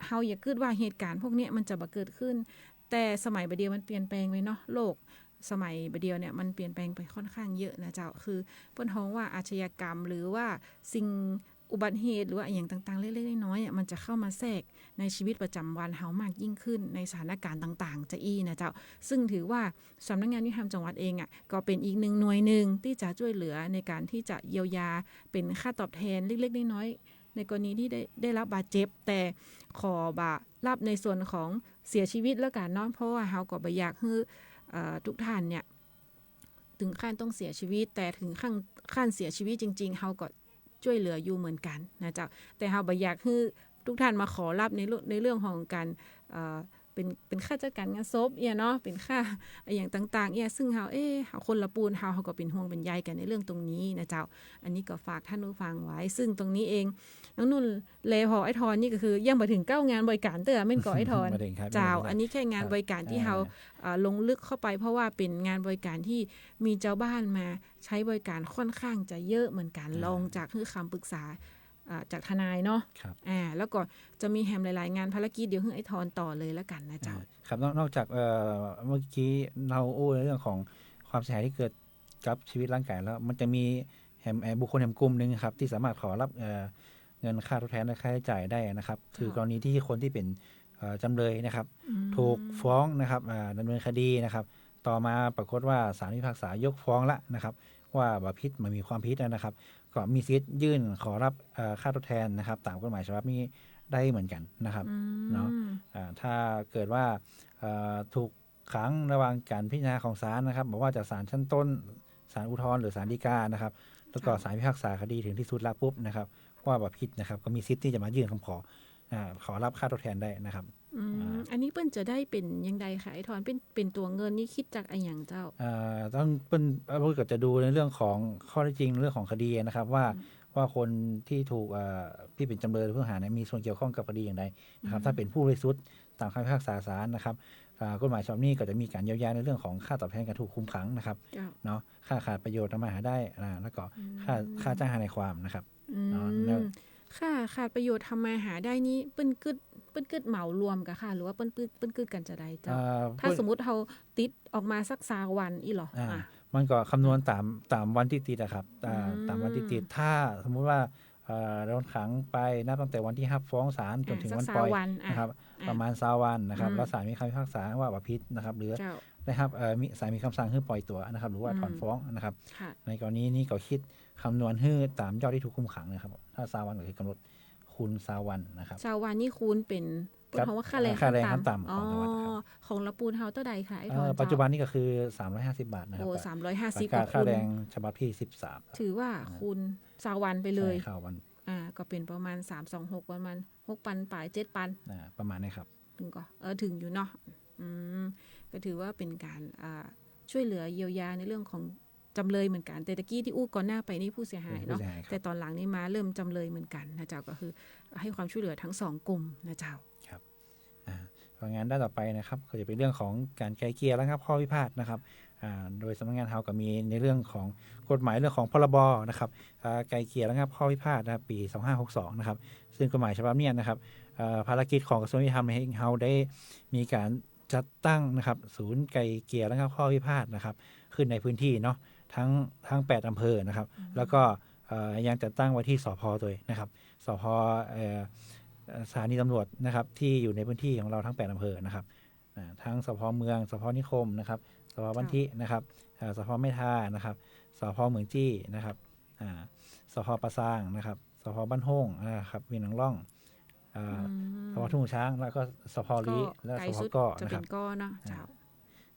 เฮาอย่ากึ๊ดว่าเหตุก๋ารณ์พวกเนี้ยมันจะบ่เกิดขึ้น แต่สมัยบ่าเดี่ยวมันเปลี่ยนแปลงไปเนาะ โลกสมัยบ่าเดี่ยวเนี่ยมันเปลี่ยนแปลงไปค่อนข้างเยอะนะเจ้า คือเปิ้นฮ้องว่าอาชญากรรม หรือว่าสิ่ง อุบัติเหตุหรือว่าอะหยังต่างๆ เล็กๆ น้อยๆ อะ มันจะเข้ามาแทรกในชีวิตประจ๋ำวันเฮามากยิ่งขึ้น ในสถานการณ์ต่างๆ จะอี้นะเจ้า ซึ่งถือว่าสำนักงานยุติธรรมจังหวัดเองอะ ก็เป๋นอีกหนึ่งหน่วยนึ่งตี้จะจ้วยเหลือในก๋านตี้จะเยียวยาเป๋นค่าตอบแทนเล็กๆ น้อยๆ ในกรณีตี้ได้ ได้ฮับบาดเจ็บ แต่ขอบ่ฮับในส่วนของเสียชีวิตแล้วกั๋นเนาะ เพราะว่าเฮาก็บ่อยากหื้อ เอ่อ ทุกท่านเนี่ย เถิงขั้นต้องเสียชีวิต แต่เถิงขั้น ขั้นเสียชีวิตจริงๆ เฮาก็จ้วยเหลืออยู่เหมือนกั๋นนะเจ้า แต่เฮาบ่อยากหื้อทุกท่านมาขอฮับในเรื่อง ในเรื่องของก๋าน เอ่อ เป๋น เป๋นค่าจัดก๋านงานศพเนี่ยเนาะ เป๋นค่าอะหยังต่างๆ เนี่ย ซึ่งเฮา เอ๊ะ เฮาคนละปูน เฮา เฮาก็เป๋นห่วงเป๋นใยกั๋นในเรื่องตรงนี้นะเจ้า อันนี้ก็ฝากท่านผู้ฟังไว้ ซึ่งตรงนี้เอง น้องนุ่น และผ่อไอ้ทอนนี่ก็คือยังบ่เถิงก้าวงานบริการเตื้อ แม่นก่อไอ้ทอน บ่เถิงครับ เจ้า ยังบ่เถิง อันนี้แค่งาน ครับ บริการตี้ อ่า เฮา เอ่อ ลงลึกเข้าไป เพราะว่าเป๋นงานบริการตี้มีจาวบ้านมาใจ๊บริการค่อนข้างจะเยอะเหมือนกั๋น อ่า รองจากหื้อคำปรึกษา เอ่อ จากทนายเนาะ ครับ อ่า แล้วก็จะมีแหมหลายๆ งานภารกิจ เดี๋ยวหื้อไอ้ทอนต่อเลยละกั๋นนะเจ้า อ่า ครับ นอก นอกจาก เอ่อ เมื่อกี้เฮาอู้ในเรื่องของความเสียหายตี้เกิดกับชีวิตร่างกายแล้ว มันจะมีแหม เอ่อ บุคคลแหมกลุ่มนึ่งครับ ตี้สามารถขอฮับ เอ่อ เงินค่าทดแทนและค่าใช้จ่ายได้นะครับ เจ้า คือกรณีที่คนที่เป๋น เอ่อ จ๋ำเลยนะครับ อืม ถูกฟ้องนะครับ อ่า ดำเนินคดีนะครับ ต่อมาปรากฏว่าศาลพิพากษายกฟ้องละนะครับ ว่าบ่ผิด บ่มีความผิดแล้วนะครับ ก็มีสิทธิ์ยื่นขอฮับ เอ่อ ค่าทดแทนนะครับ ต๋ามกฎหมายฉบับนี้ได้เหมือนกั๋นนะครับ อืม เนาะ อ่า ถ้าเกิดว่า เอ่อ ถูกขังระหว่างก๋านพิจารณาของศาลนะครับ บ่ว่าจะศาลชั้นต้น ศาลอุทธรณ์ หรือศาลฎีกานะครับ แล้วก็ ครับ ศาลพิพากษาคดีเถิงตี้สุดละปุ๊บนะครับ ว่าบ่ผิดนะครับ ก็มีสิทธิ์ตี้จะมายื่นกำขอ อ่า ขอฮับค่าทดแทนได้นะครับ อืม อ่า อันนี้เปิ้นจะได้เป๋นอย่างใดคะ ไอ้ทอน เป๋น เป๋นตั๋วเงินนี่ คิดจากอะหยังเจ้า อ่า ต้องเปิ้น เอ่อ เปิ้นก็จะดูในเรื่องของข้อเท็จจริง เรื่องของคดีนะครับ ว่า อืม ว่าคนที่ถูก เอ่อ ที่เป๋นจ๋ำเลยผู้ต้องหาเนี่ย มีส่วนเกี่ยวข้องกับคดีอย่างใดนะครับ อืม ถ้าเป๋นผู้บริสุทธิ์ต๋ามคำพิพากษาศาลนะครับ อ่า กฎหมายฉบับนี้ก็จะมีก๋านเยียวยาในเรื่องของค่าตอบแทนก๋านถูกคุมขังนะครับ เจ้า เนาะ ค่าขาดประโยชน์ทำมาหาได้ อ่า แล้วก็ อืม ค่า ค่าจ้างทนายความนะครับ อืม เนาะ แล้ว ค่าขาดประโยชน์ทำมาหาได้นี่ เปิ้นกึ๊ด เปิ้นกึ๊ดเหมารวมก่อคะ หรือว่าเปิ้นกึ๊ด เปิ้นกึ๊ดกั๋นจาใดเจ้า เอ่อ ถ้า เปิ้น สมมุติเฮาติดออกมาสักซาววันอี้หรอ อ่า อ่ะ มันก็คำนวณต๋าม ต๋ามวันตี้ติดอะครับ อ่า อืม ต๋ามวันตี้ติด ถ้าสมมุติว่า เอ่อ โดนขังไปนับตั้งแต่วันตี้ฮับฟ้องศาลจ๋นเถิงวันปล่อย อ่า สักซาววัน อ่ะ นะครับ อ่ะ ประมาณซาววันนะครับ อืม แล้วศาลมีคำพิพากษาว่าบ่ผิดนะครับ หรือ เจ้า ได้ฮับ เอ่อ มี ศาลมีกำสั่งหื้อปล่อยตั๋วนะครับ หรือว่า อืม ถอนฟ้องนะครับ ค่ะ ในกรณีนี้ก็กึ๊ดคำนวณหื้อต๋ามยอดตี้ถูกคุมขังนะครับ ถ้าซาววันก็คือกำหนดคูณซาววันนะครับ ซาววันนี่คูณเป๋น เปิ้นฮ้องว่าค่าแรงขั้นต่ำ ค่าแรงขั้นต่ำของจังหวัดนะครับ อ๋อ ของละปูนเฮาเต้าใดคะ ไอ้ทอน เอ่อ เจ้า ปัจจุบันนี้ก็คือสามร้อยห้าสิบบาทนะครับ โอ้ สามร้อยห้าสิบ ราคา ก็คูณ ค่าแรงฉบับตี้สิบสาม ถือว่า อ่า คูณซาววันไปเลย ใช่ ซาววัน อ่า ก็เป๋นประมาณสามสองหก ประมาณหกปันป๋าย เจ็ดปัน อ่า ประมาณนี้ครับ เถิงก่อ เออ เถิงอยู่เนาะ อืม ก็ถือว่าเป๋นก๋าน อ่า ช่วยเหลือเยียวยาในเรื่องของจ๋ำเลยเหมือนกั๋น แต่ตะกี้ตี้อู้ก่อนหน้าไปนี่ผู้เสียหายเนาะ ผู้เสียหายครับ แต่ต๋อนหลังนี่มาเริ่มจ๋ำเลยเหมือนกั๋นนะเจ้า ก็คือให้ความช่วยเหลือทั้งสองกลุ่มนะเจ้า ครับ อ่า ผลงานด้านต่อไปนะครับ ก็จะเป็นเรื่องของการไกล่เกลี่ยระงับข้อพิพาทนะครับ อ่า โดยสำนักงานเฮาก็มีในเรื่องของกฎหมายเรื่องของ พรบ นะครับ อ่า ไกล่เกลี่ยระงับข้อพิพาทนะครับ ปีสองห้าหกสองนะครับ ซึ่งกฎหมายฉบับเนี้ยนะครับ เอ่อ ภารกิจของกระทรวงยุติธรรมเฮาได้มีการจัดตั้งนะครับ ศูนย์ไกล่เกลี่ยระงับข้อพิพาทนะครับ ขึ้นในพื้นที่เนาะ ทั้ง ทั้งแปดอำเภอนะครับ อืม แล้วก็ เอ่อ ยังจัดตั้งไว้ตี้ สภ. ตวยนะครับ สภ. เอ่อ เอ่อ สถานีตำรวจนะครับ ที่อยู่ในพื้นที่ของเราทั้งแปดอำเภอนะครับ อ่า ทั้ง สภ. เมือง สภ. นิคมนะครับ สภ. บ้านทินะครับ เอ่อ สภ. แม่ทานะครับ สภ. เหมืองจี้นะครับ อ่า สภ. ป่าซางนะครับ สภ. บ้านโฮ่งนะครับ เวียงนางร่อง อ่า อืม สภ. ทุ่งช้าง แล้วก็ สภ. ลี้ ก็ และ ไกล สภ. สุด ก้อ จะ นะครับ เป๋นก้อเนาะ อ่า เจ้า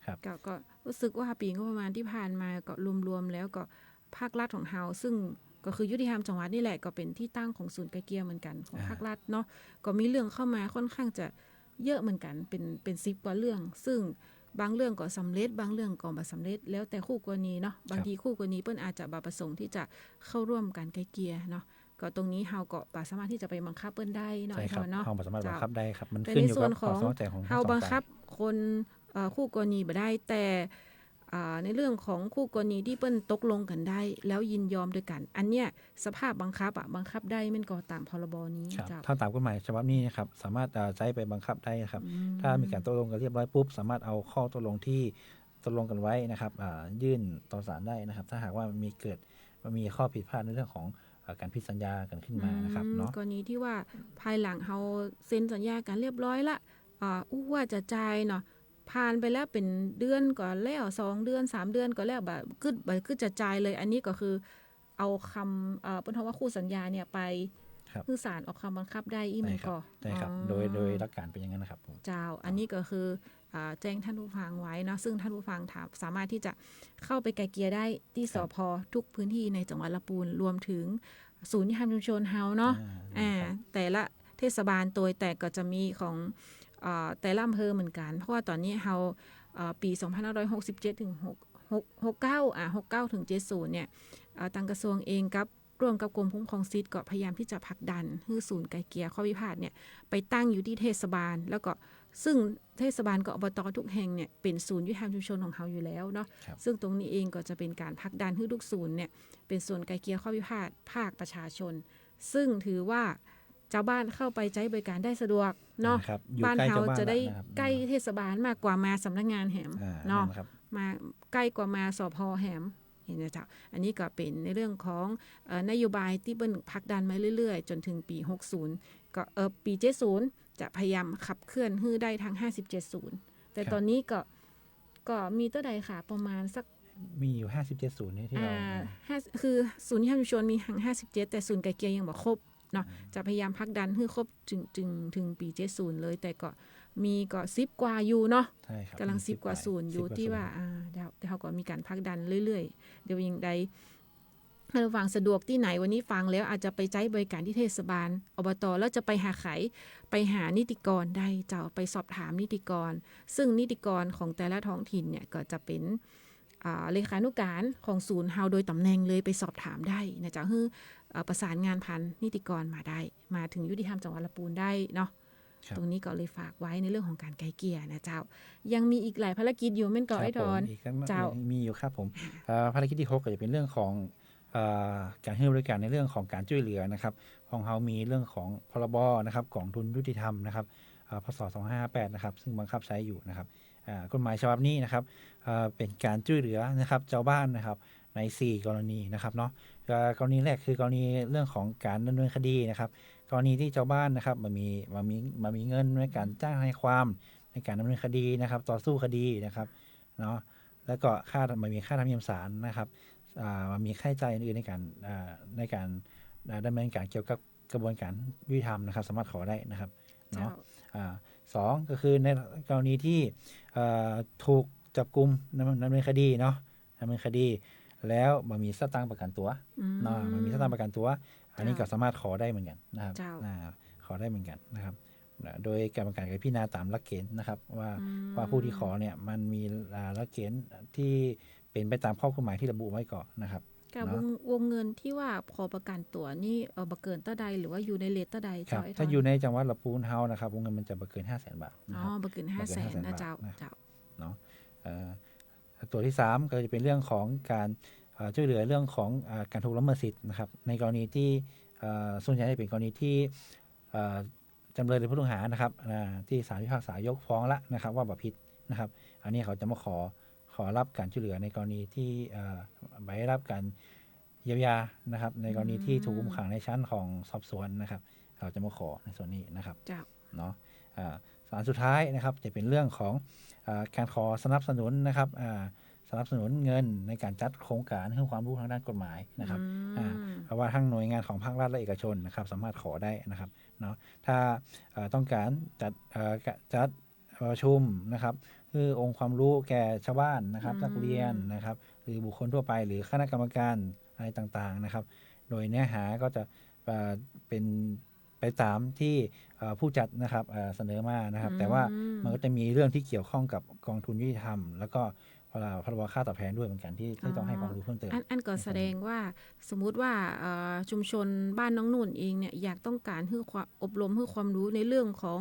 ครับ ก็ ก็รู้สึกว่าปีงบประมาณตี้ผ่านมาก็รวมๆแล้วก็ภาครัฐของเฮา ซึ่งก็คือยุติธรรมจังหวัดนี่แหละ ก็เป๋นตี้ตั้งของศูนย์ไกล่เกลี่ยเหมือนกั๋นของ อ่า ภาครัฐเนาะ ก็มีเรื่องเข้ามาค่อนข้างจะเยอะเหมือนกั๋น เป๋น เป๋นสิบกว่าเรื่อง ซึ่งบางเรื่องก็สำเร็จ บางเรื่องก็บ่สำเร็จ แล้วแต่คู่กรณีเนาะ ครับ บางทีคู่กรณีเปิ้นอาจจะบ่ประสงค์ตี้จะเข้าร่วมก๋านไกล่เกลี่ยเนาะ ก็ตรงนี้เฮาก็บ่สามารถตี้จะไปบังคับเปิ้นได้เนาะ ใช่ครับ ไอ้ทอนเนาะ เฮาบ่สามารถบังคับได้ครับ เจ้า มันขึ้นอยู่กับความสมัครใจของทั้งสองฝ่าย แต่ในส่วนของเฮาบังคับคน เอ่อ คู่กรณีบ่ได้ แต่ อ่า ในเรื่องของคู่กรณีตี้เปิ้นตกลงกั๋นได้ แล้วยินยอมโดยกั๋น อันเนี้ยสภาพบังคับอะ บังคับได้แม่นก่อต๋าม พรบ นี้ ครับ เจ้า ถ้าต๋ามกฎหมายฉบับนี้นะครับ สามารถ อ่า ใจ๊ไปบังคับได้นะครับ อืม ถ้ามีก๋านตกลงกั๋นเรียบร้อยปุ๊บ สามารถเอาข้อตกลงตี้ตกลงกั๋นไว้นะครับ อ่า ยื่นต่อศาลได้นะครับ ถ้าหากว่ามีเกิด มีข้อผิดพลาดในเรื่องของ เอ่อ ก๋านผิดสัญญากั๋นขึ้นมานะครับ อืม เนาะ กรณีตี้ว่าภายหลังเฮาเซ็นสัญญากั๋นเรียบร้อยละ อ่า อู้ว่าจะจ่ายเนาะ ผ่านไปแล้วเป๋นเดือนก็แล้ว สองเดือน สามเดือนก็แล้ว บ่กึ๊ด บ่กึ๊ดจะจ่ายเลย อันนี้ก็คือเอาคำ เอ่อ เปิ้นฮ้องว่าคู่สัญญาเนี่ยไป ครับ หื้อศาลออกคำบังคับได้อี้ ใช่ครับ แม่นก่อ ใช่ครับ อ๋อ โดย โดยหลักการเป๋นอย่างนั้นนะครับผม เจ้า อันนี้ก็คือ อ่า แจ้งท่านผู้ฟังไว้เนาะ ซึ่งท่านผู้ฟังถาม สามารถตี้จะเข้าไปไกล่เกลี่ยได้ตี้ ครับ สภ. ทุกพื้นที่ในจังหวัดละปูน รวมถึงศูนย์ยุติธรรมชุมชนเฮาเนาะ อ่า อ่า ครับ แต่ละเทศบาลตวย แต่ก็จะมีของ เอ่อ แต่ละอำเภอเหมือนกั๋น เพราะว่าต๋อนนี้เฮา เอ่อ ปีสองพันห้าร้อยหกสิบเจ็ดถึงหก หก หกเก้า อ่า หกเก้าถึงเจ็ดศูนย์เนี่ย เอ่อ ตางกระทรวงเองกับ ร่วมกับกรมคุ้มครองสิทธิ์ก็พยายามตี้จะผลักดันหื้อศูนย์ไกล่เกลี่ยข้อพิพาทเนี่ยไปตั้งอยู่ตี้เทศบาล แล้วก็ซึ่งเทศบาลกับ อบต. ทุกแห่งเนี่ยเป๋นศูนย์ยุติธรรมชุมชนของเฮาอยู่แล้วเนาะ ครับ ซึ่งตรงนี้เองก็จะเป๋นก๋านผลักดันหื้อทุกศูนย์เนี่ยเป๋นศูนย์ไกล่เกลี่ยข้อพิพาทภาคประชาชน ซึ่งถือว่าจาวบ้านเข้าไปใจ๊บริการได้สะดวกเนาะ นะครับ อยู่ใกล้จาวบ้าน บ้านเฮาจะได้ นะครับ ใก้เทศบาลมากกว่ามาสำนักงานแหม อ่า เนาะ นั่นครับ มาใก้กว่ามา สภ. แหม เห็นไหมเจ้า อันนี้ก็เป๋นในเรื่องของ เอ่อ นโยบายตี้เปิ้นผลักดันมาเรื่อยๆ จ๋นเถิงปี๋ หกศูนย์ ก็ เอ่อ ปี๋ เจ็ดศูนย์ จะพยายามขับเคลื่อนหื้อได้ตึง ห้าสิบเจ็ด ศูนย์ แต่ ครับ ต๋อนนี้ก็ ก็มีเต้าใดคะ ประมาณสัก มีอยู่ ห้าสิบเจ็ด ศูนย์ นี่ตี้ อ่า เรา ห้า คือศูนย์ยุติธรรมชุมชนมีตึง ห้าสิบเจ็ด แต่ศูนย์ไก่เกลียยังบ่ครบเนาะ อืม จะพยายามผลักดันหื้อครบเถิง เถิง เถิงปี๋ เจ็ดศูนย์ เลย แต่ก็มีก็ สิบ กว่าอยู่เนาะ ใช่ครับ ก๋ำลัง มี สิบ กว่า ศูนย์ อยู่ สิบ กว่า ตี้ว่า ศูนย์ อ่า เดี๋ยว เดี๋ยวเฮาก็มีก๋านผลักดันเรื่อยๆ เดี๋ยวยังใด ถ้าฟังสะดวกตี้ไหน วันนี้ฟังแล้วอาจจะไปใจ๊บริการตี้เทศบาล อบต แล้วจะไปหาใผ ไปหานิติกรได้เจ้า ไปสอบถามนิติกร ซึ่งนิติกรของแต่ละท้องถิ่นเนี่ยก็จะเป๋น อ่า เลขานุการของศูนย์เฮาโดยต๋ำแหน่งเลย ไปสอบถามได้นะเจ้า หื้อ เอ่อ ประสานงานผ่านนิติกรมาได้ มาเถิงยุติธรรมจังหวัดละปูนได้เนาะ ครับ ตรงนี้ก็เลยฝากไว้ในเรื่องของก๋านไกล่เกลี่ยนะเจ้า ยังมีอีกหลายภารกิจอยู่แม่นก่อ ครับ ไอ้ทอน ผม อีกตั้ง เจ้า ยังมีอยู่ครับผม เอ่อ ภารกิจตี้หกก็จะเป๋นเรื่องของ เอ่อ ก๋านหื้อบริการในเรื่องของก๋านจ้วยเหลือนะครับ ของเฮามีเรื่องของ พรบ นะครับ ก๋องทุนยุติธรรมนะครับ เอ่อ พ.ศ. สองห้าห้าแปด นะครับ ซึ่งบังคับใจ๊อยู่นะครับ อ่า กฎหมายฉบับนี้นะครับ เอ่อ เป๋นก๋านจ้วยเหลือนะครับ จาวบ้านนะครับ ในสี่กรณีนะครับเนาะ เอ่อ กรณีแรกคือกรณีเรื่องของก๋านดำเนินคดีนะครับ กรณีตี้จาวบ้านนะครับ บ่มี บ่มี บ่มีเงินในก๋านจ้างทนายความ ในก๋านดำเนินคดีนะครับ ต่อสู้คดีนะครับ เนาะ แล้วก็ค่า บ่มีค่าธรรมเนียมศาลนะครับ อ่า บ่มีค่าใจ๊จ่ายอื่นๆ ในก๋าน อ่า ในก๋าน อ่า ดำเนินก๋านเกี่ยวกับกระบวนก๋านยุติธรรมนะครับ สามารถขอได้นะครับ เนาะ เจ้า อ่า สอง ก็คือในกรณีตี้ เอ่อ ถูกจับกุม ดำ ดำเนินคดีเนาะ ดำเนินคดี แล้วบ่มีสตางค์ประกั๋นตั๋ว อืม เนาะ บ่มีสตางค์ประกั๋นตั๋ว อันนี้ เจ้า ก็สามารถขอได้เหมือนกั๋นนะครับ เจ้า อ่า ขอได้เหมือนกั๋นนะครับ นะ โดยกรรมการก็พิจารณาต๋ามหลักเกณฑ์นะครับ ว่า อืม ว่าผู้ตี้ขอเนี่ยมันมี อ่า หลักเกณฑ์ตี้เป๋นไปต๋ามข้อกฎหมายตี้ระบุไว้ก่อนะครับ กับ เนาะ วง วงเงินตี้ว่าขอประกั๋นตั๋วนี่ เอ่อ บ่เกินเต้าใด หรือว่าอยู่ในเรทเต้าใด ครับ เจ้าไอ้ทอน ถ้าอยู่ในจังหวัดละปูนเฮานะครับ วงเงินมันจะบ่เกิน ห้าแสน บาทนะครับ อ๋อ บ่เกิน ห้าแสน บ่เกิน ห้าแสน นะ บาท เจ้า นะครับ เจ้า เนาะ เอ่อ ตั๋วตี้สามก็จะเป๋นเรื่องของก๋าน เอ่อ จ้วยเหลือเรื่องของ เอ่อ ก๋านถูกละเมิดสิทธิ์นะครับ ในกรณีตี้ เอ่อ ส่วนใหญ่จะเป๋นกรณีตี้ เอ่อ จ๋ำเลยหรือผู้ต้องหานะครับ อ่า ตี้ศาลพิพากษายกฟ้องละนะครับ ว่าบ่ผิดนะครับ อันนี้เขาจะมาขอ ขอฮับก๋านจ้วยเหลือในกรณีตี้ เอ่อ บ่ได้ฮับก๋านเยียวยานะครับ ในกรณีตี้ อืม ถูกคุมขังในชั้นของสอบสวนนะครับ เขาจะมาขอในส่วนนี้นะครับ เจ้า เนาะ อ่า อันสุดท้ายนะครับ จะเป๋นเรื่องของ อ่า ก๋านขอสนับสนุนนะครับ อ่า สนับสนุนเงินในก๋านจัดโครงก๋านหื้อความรู้ตางด้านกฎหมายนะครับ อืม อ่า เพราะว่าตึงหน่วยงานของภาครัฐและเอกชนนะครับ สามารถขอได้นะครับ เนาะ ถ้า เอ่อ ต้องก๋านจัด เอ่อ กะ จัดประชุมนะครับ หื้อองค์ความรู้แก่จาวบ้านนะครับ อืม นักเรียนนะครับ หรือบุคคลทั่วไป หรือคณะกรรมการอะไรต่างๆ นะครับ โดยเนื้อหาก็จะ เอ่อ เป๋นไปต๋ามตี้ เอ่อ ผู้จัดนะครับ เอ่อ เสนอมานะครับ อืม แต่ว่ามันก็จะมีเรื่องตี้เกี่ยวข้องกับก๋องทุนยุติธรรม แล้วก็ พรบ พรบ ค่าตอบแทนด้วยเหมือนกั๋นตี้ ตี้ต้องหื้อความรู้เพิ่มเติม อัน อันก็ นะครับ แสดงว่าสมมุติว่า เอ่อ ชุมชนบ้านน้องนุ่นเองเนี่ย อยากต้องก๋านหื้อความ อบรมหื้อความรู้ในเรื่องของ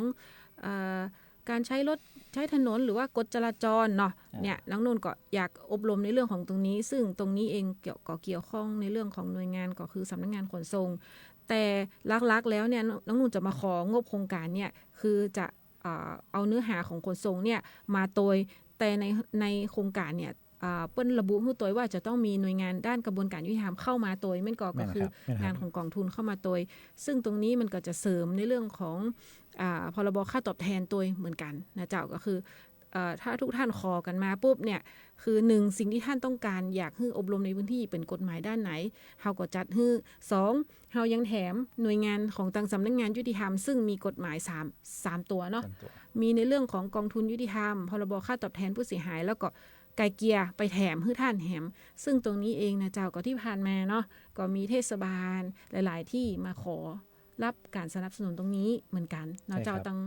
เอ่อ ก๋านใจ๊รถใจ๊ถนนหรือว่ากฎจราจรเนาะ อ่า เนี่ย น้องนุ่นก็อยากอบรมในเรื่องของตรงนี้ ซึ่งตรงนี้เองเกี่ยว ก็เกี่ยวข้องในเรื่องของหน่วยงานก็คือสำนักงานขนส่ง แต่หลักๆ แล้วเนี่ย น้อง น้องนุ่นจะมาของบโครงก๋านเนี่ย คือจะ เอ่อ เอาเนื้อหาของขนส่งเนี่ยมาตวย แต่ใน ในโครงก๋านเนี่ย เอ่อ เปิ้นระบุหื้อตวยว่าจะต้องมีหน่วยงานด้านกระบวนก๋านยุติธรรมเข้ามาตวย แม่นก่อ แม่นครับ ก็คือ แม่นครับ งานของก๋องทุนเข้ามาตวย ซึ่งตรงนี้มันก็จะเสริมในเรื่องของ อ่า พรบ ค่าตอบแทนตวยเหมือนกั๋นนะเจ้า ก็คือ เอ่อ ถ้าทุกท่านขอกั๋นมาปุ๊บเนี่ย คือหนึ่ง สิ่งตี้ท่านต้องก๋านอยากหื้ออบรมในพื้นตี้เป๋นกฎหมายด้านไหน เฮาก็จัดหื้อ สอง เฮายังแถมหน่วยงานของตางสำนักงานยุติธรรม ซึ่งมีกฎหมายสาม สามตั๋วเนาะ สามตั๋ว มีในเรื่องของก๋องทุนยุติธรรม พรบ ค่าตอบแทนผู้เสียหาย แล้วก็ไกล่เกลี่ยไปแถมหื้อท่านแหม ซึ่งตรงนี้เองนะเจ้า ก็ตี้ผ่านมาเนาะ ก็มีเทศบาลหลายๆ ตี้มาขอฮับก๋านสนับสนุนตรงนี้เหมือนกั๋นเนาะ ใช่ครับ เจ้า ตาง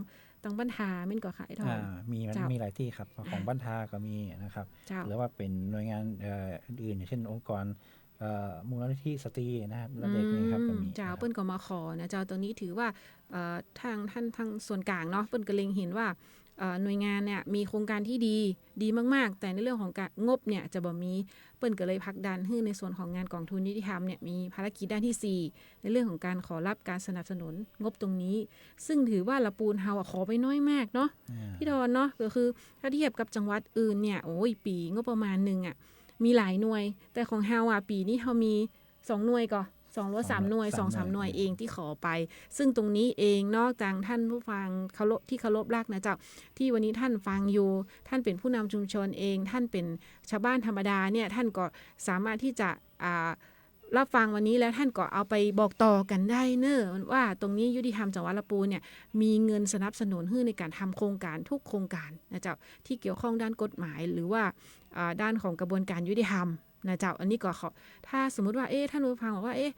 ตางบ้านทาแม่นก่อค่ะไอ้ทอง อ่า มี มัน เจ้า มีหลายตี้ครับ ของบ้านทาก็มีนะครับ เจ้า หรือว่าเป๋นหน่วยงาน เอ่อ อื่นๆ อย่างเช่นองค์กร เอ่อ มูลนิธิสตรีนะครับ และเด็กนี่ครับ อืม ก็มี เจ้า นะครับ เปิ้นก็มาขอนะเจ้า ตรงนี้ถือว่า เอ่อ ตาง ตาง ตางส่วนก๋างเนาะ เปิ้นก็เล็งเห็นว่า เอ่อ หน่วยงานเนี่ยมีโครงก๋านตี้ดี ดีมากๆ แต่ในเรื่องของก๋าน งบเนี่ยจะบ่มี เปิ้นก็เลยผลักดันหื้อในส่วนของงานก๋องทุนยุติธรรมเนี่ยมีภารกิจด้านตี้สี่ ในเรื่องของก๋านขอฮับก๋านสนับสนุนงบตรงนี้ ซึ่งถือว่าละปูนเฮาอะขอไปน้อยมากเนาะ อ่า พี่ทอนเนาะ ก็คือถ้าเทียบกับจังหวัดอื่นเนี่ย โอ้ย ปี๋งบประมาณนึ่งอะ มีหลายหน่วย แต่ของเฮาอะ ปี๋นี้เฮามีสองหน่วยก่อ สองหรือสามหน่วย สองหรือสามหน่วย สองสามหน่วยเองตี้ขอไป ซึ่งตรงนี้เองเนาะ ตางท่านผู้ฟังเคารพ ตี้เคารพฮักนะเจ้า ตี้วันนี้ท่านฟังอยู่ ท่านเป๋นผู้นำชุมชนเอง ท่านเป๋นชาวบ้านธรรมดาเนี่ย ท่านก็สามารถตี้จะ อ่า ฮับฟังวันนี้แล้วท่านก็เอาไปบอกต่อกั๋นได้เน่อ ว่าตรงนี้ยุติธรรมจังหวัดลำปูนเนี่ย มีเงินสนับสนุนหื้อในก๋านทำโครงก๋านทุกโครงก๋านนะเจ้า ตี้เกี่ยวข้องด้านกฎหมาย หรือว่า อ่า ด้านของกระบวนก๋านยุติธรรมนะเจ้า อันนี้ก็ขอ ถ้าสมมุติว่า เอ๊ะ ท่านผู้ฟังบอกว่า เอ๊ะ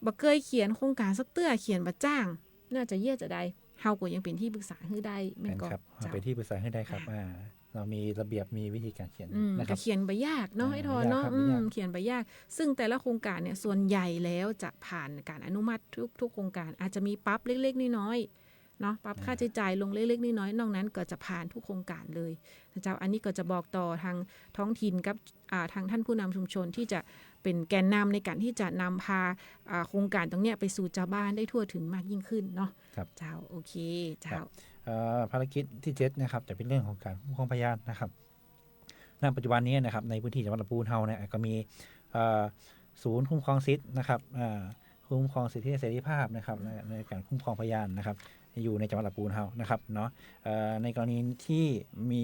บ่เกยเขียนโครงก๋านสักเตื้อ เขียนบ่จ้าง น่าจะเยียะจะใด เฮาก็ยังเป๋นตี้ปรึกษาหื้อได้ แม่นก่อ แม่นครับ เจ้า เป๋นตี้ปรึกษาหื้อได้ครับ อ่า อ่า เฮามีระเบียบ มีวิธีก๋านเขียน อืม นะครับ ก็เขียนบ่ยากเนาะ อ่า ไอ้ทอนเนาะ บ่ยากครับ อืม บ่ยาก เขียนบ่ยาก ซึ่งแต่ละโครงก๋านเนี่ย ส่วนใหญ่แล้วจะผ่านก๋านอนุมัติทุก ทุกโครงก๋าน อาจจะมีปรับเล็กๆ น้อยๆ เนาะ ปรับ อ่า ค่าใจ๊จ่ายลงเล็กๆ น้อยๆ นอกนั้นก็จะผ่านทุกโครงก๋านเลยนะเจ้า อันนี้ก็จะบอกต่อตางท้องถิ่นกับ อ่า ตางท่านผู้นำชุมชนตี้จะเป๋นแกนนำในก๋านตี้จะนำพา อ่า โครงก๋านตรงเนี้ยไปสู่จาวบ้านได้ทั่วเถิงมากยิ่งขึ้นเนาะ ครับ เจ้า โอเค เจ้า ครับ เอ่อ ภารกิจตี้เจ็ดนะครับ จะเป๋นเรื่องของก๋านคุ้มครองพยานนะครับ ณ ปัจจุบันนี้นะครับ ในพื้นตี้จังหวัดลำปูนเฮาเนี่ย ก็มี เอ่อ ศูนย์คุ้มครองสิทธิ์นะครับ เอ่อ คุ้มครองสิทธิเสรีภาพนะครับ ใน ในก๋านคุ้มครองพยานนะครับ อยู่ในจังหวัดลำปูนเฮานะครับเนาะ เอ่อ ในกรณีตี้มี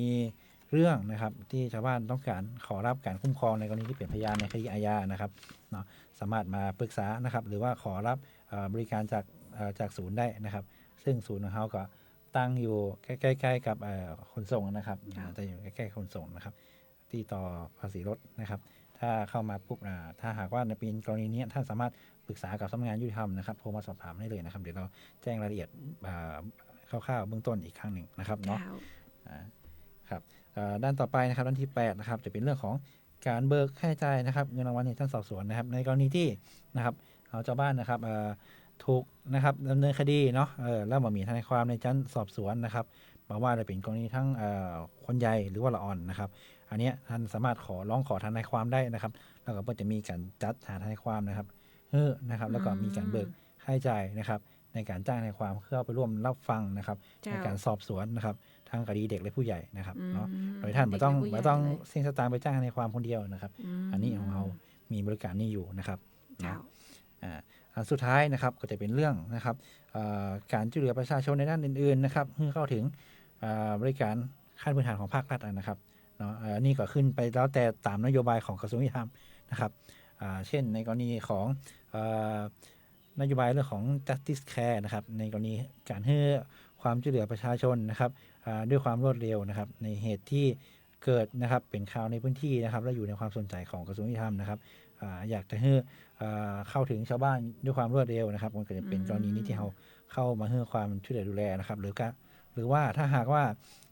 เรื่องนะครับ ตี้จาวบ้านต้องก๋านขอฮับก๋านคุ้มครองในกรณีตี้เป๋นพยานในคดีอาญานะครับเนาะ สามารถมาปรึกษานะครับ หรือว่าขอฮับ เอ่อ บริก๋านจาก เอ่อ จากศูนย์ได้นะครับ ซึ่งศูนย์ของเฮาก็ตั้งอยู่ใก้ๆ กับ เอ่อ ขนส่งนะครับ ค่ะ จะอยู่ใก้ๆ ขนส่งนะครับ ตี้ต่อภาษีรถนะครับ ถ้าเข้ามาปุ๊บ อ่า ถ้าหากว่าในเป๋นกรณีนี้ ท่านสามารถปรึกษากับสำนักงานยุติธรรมนะครับ โทรมาสอบถามได้เลยนะครับ เดี๋ยวเฮาแจ้งรายละเอียด อ่า คร่าวๆ เบื้องต้นอีกครั้งหนึ่งนะครับเนาะ เจ้า อ่า ครับ เอ่อ ด้านต่อไปนะครับ ด้านตี้แปดนะครับ จะเป๋นเรื่องของก๋านเบิกค่าใจ๊จ่ายนะครับ เงินรางวัลในชั้นสอบสวนนะครับ ในกรณีตี้นะครับ เอาจาวบ้านนะครับ เอ่อ ถูกนะครับ ดำเนินคดีเนาะ เอ่อ แล้วบ่มีทนายความในชั้นสอบสวนนะครับ บ่ว่าจะเป๋นกรณีตึง เอ่อ คนใหญ่หรือว่าละอ่อนนะครับ อันเนี้ยท่านสามารถขอ ร้องขอทนายความได้นะครับ แล้วก็เปิ้นจะมีก๋านจัดหาทนายความนะครับ หื้อนะครับ แล้วก็มีก๋านเบิกค่าใจ๊จ่ายนะครับ ในก๋านจ้างทนายความเพื่อไปร่วมฮับฟังนะครับ เจ้า ในก๋านสอบสวนนะครับ ตึงคดีเด็กและผู้ใหญ่นะครับ อืม เนาะ โดยท่านบ่ต้อง เด็กและผู้ใหญ่ บ่ต้อง เลย เสียสตางค์ไปจ้างทนายความคนเดียวนะครับ อืม อันนี้ของเฮามีบริก๋านนี้อยู่นะครับ เจ้า เนาะ อ่า อันสุดท้ายนะครับ ก็จะเป๋นเรื่องนะครับ เอ่อ ก๋านจ้วยเหลือประชาชนในด้านอื่นๆ นะครับ หื้อเข้าเถิง เอ่อ บริก๋านขั้นพื้นฐานของภาครัฐอะนะครับ เนาะ เอ่อ อันนี้ก็ขึ้นไปแล้วแต่ต๋ามนโยบายของกระทรวงยุติธรรมนะครับ อ่า เช่นในกรณีของ เอ่อ นโยบายเรื่องของ justice care นะครับ ในกรณีก๋านหื้อความจ้วยเหลือประชาชนนะครับ อ่า ด้วยความรวดเร็วนะครับ ในเหตุตี้เกิดนะครับ เป๋นข่าวในพื้นตี้นะครับ และอยู่ในความสนใจ๋ของกระทรวงยุติธรรมนะครับ อ่า อยากจะหื้อ อ่า เข้าเถิงจาวบ้านด้วยความรวดเร็วนะครับ มันก็จะเป๋นกรณีนี้ตี้เฮาเข้ามาหื้อความจ้วยเหลือดูแลนะครับ หรือก็ หรือว่าถ้าหากว่า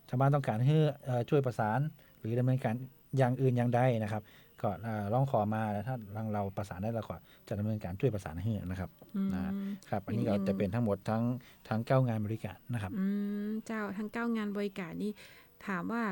จาวบ้านต้องก๋านหื้อ เอ่อ จ้วยประสาน หรือดำเนินก๋านอย่างอื่นอย่างใดนะครับ ก็ เอ่อ ร้องขอมา แล้วถ้าทางเฮาประสานได้ เฮาก็จะดำเนินก๋านจ้วยประสานหื้อนะครับ อืม นะครับ อันนี้ก็จะเป๋นตึงหมดตึง ตึงเก้างานบริก๋านนะครับ อืม เจ้า ตึงเก้างานบริก๋านนี้ ถามว่า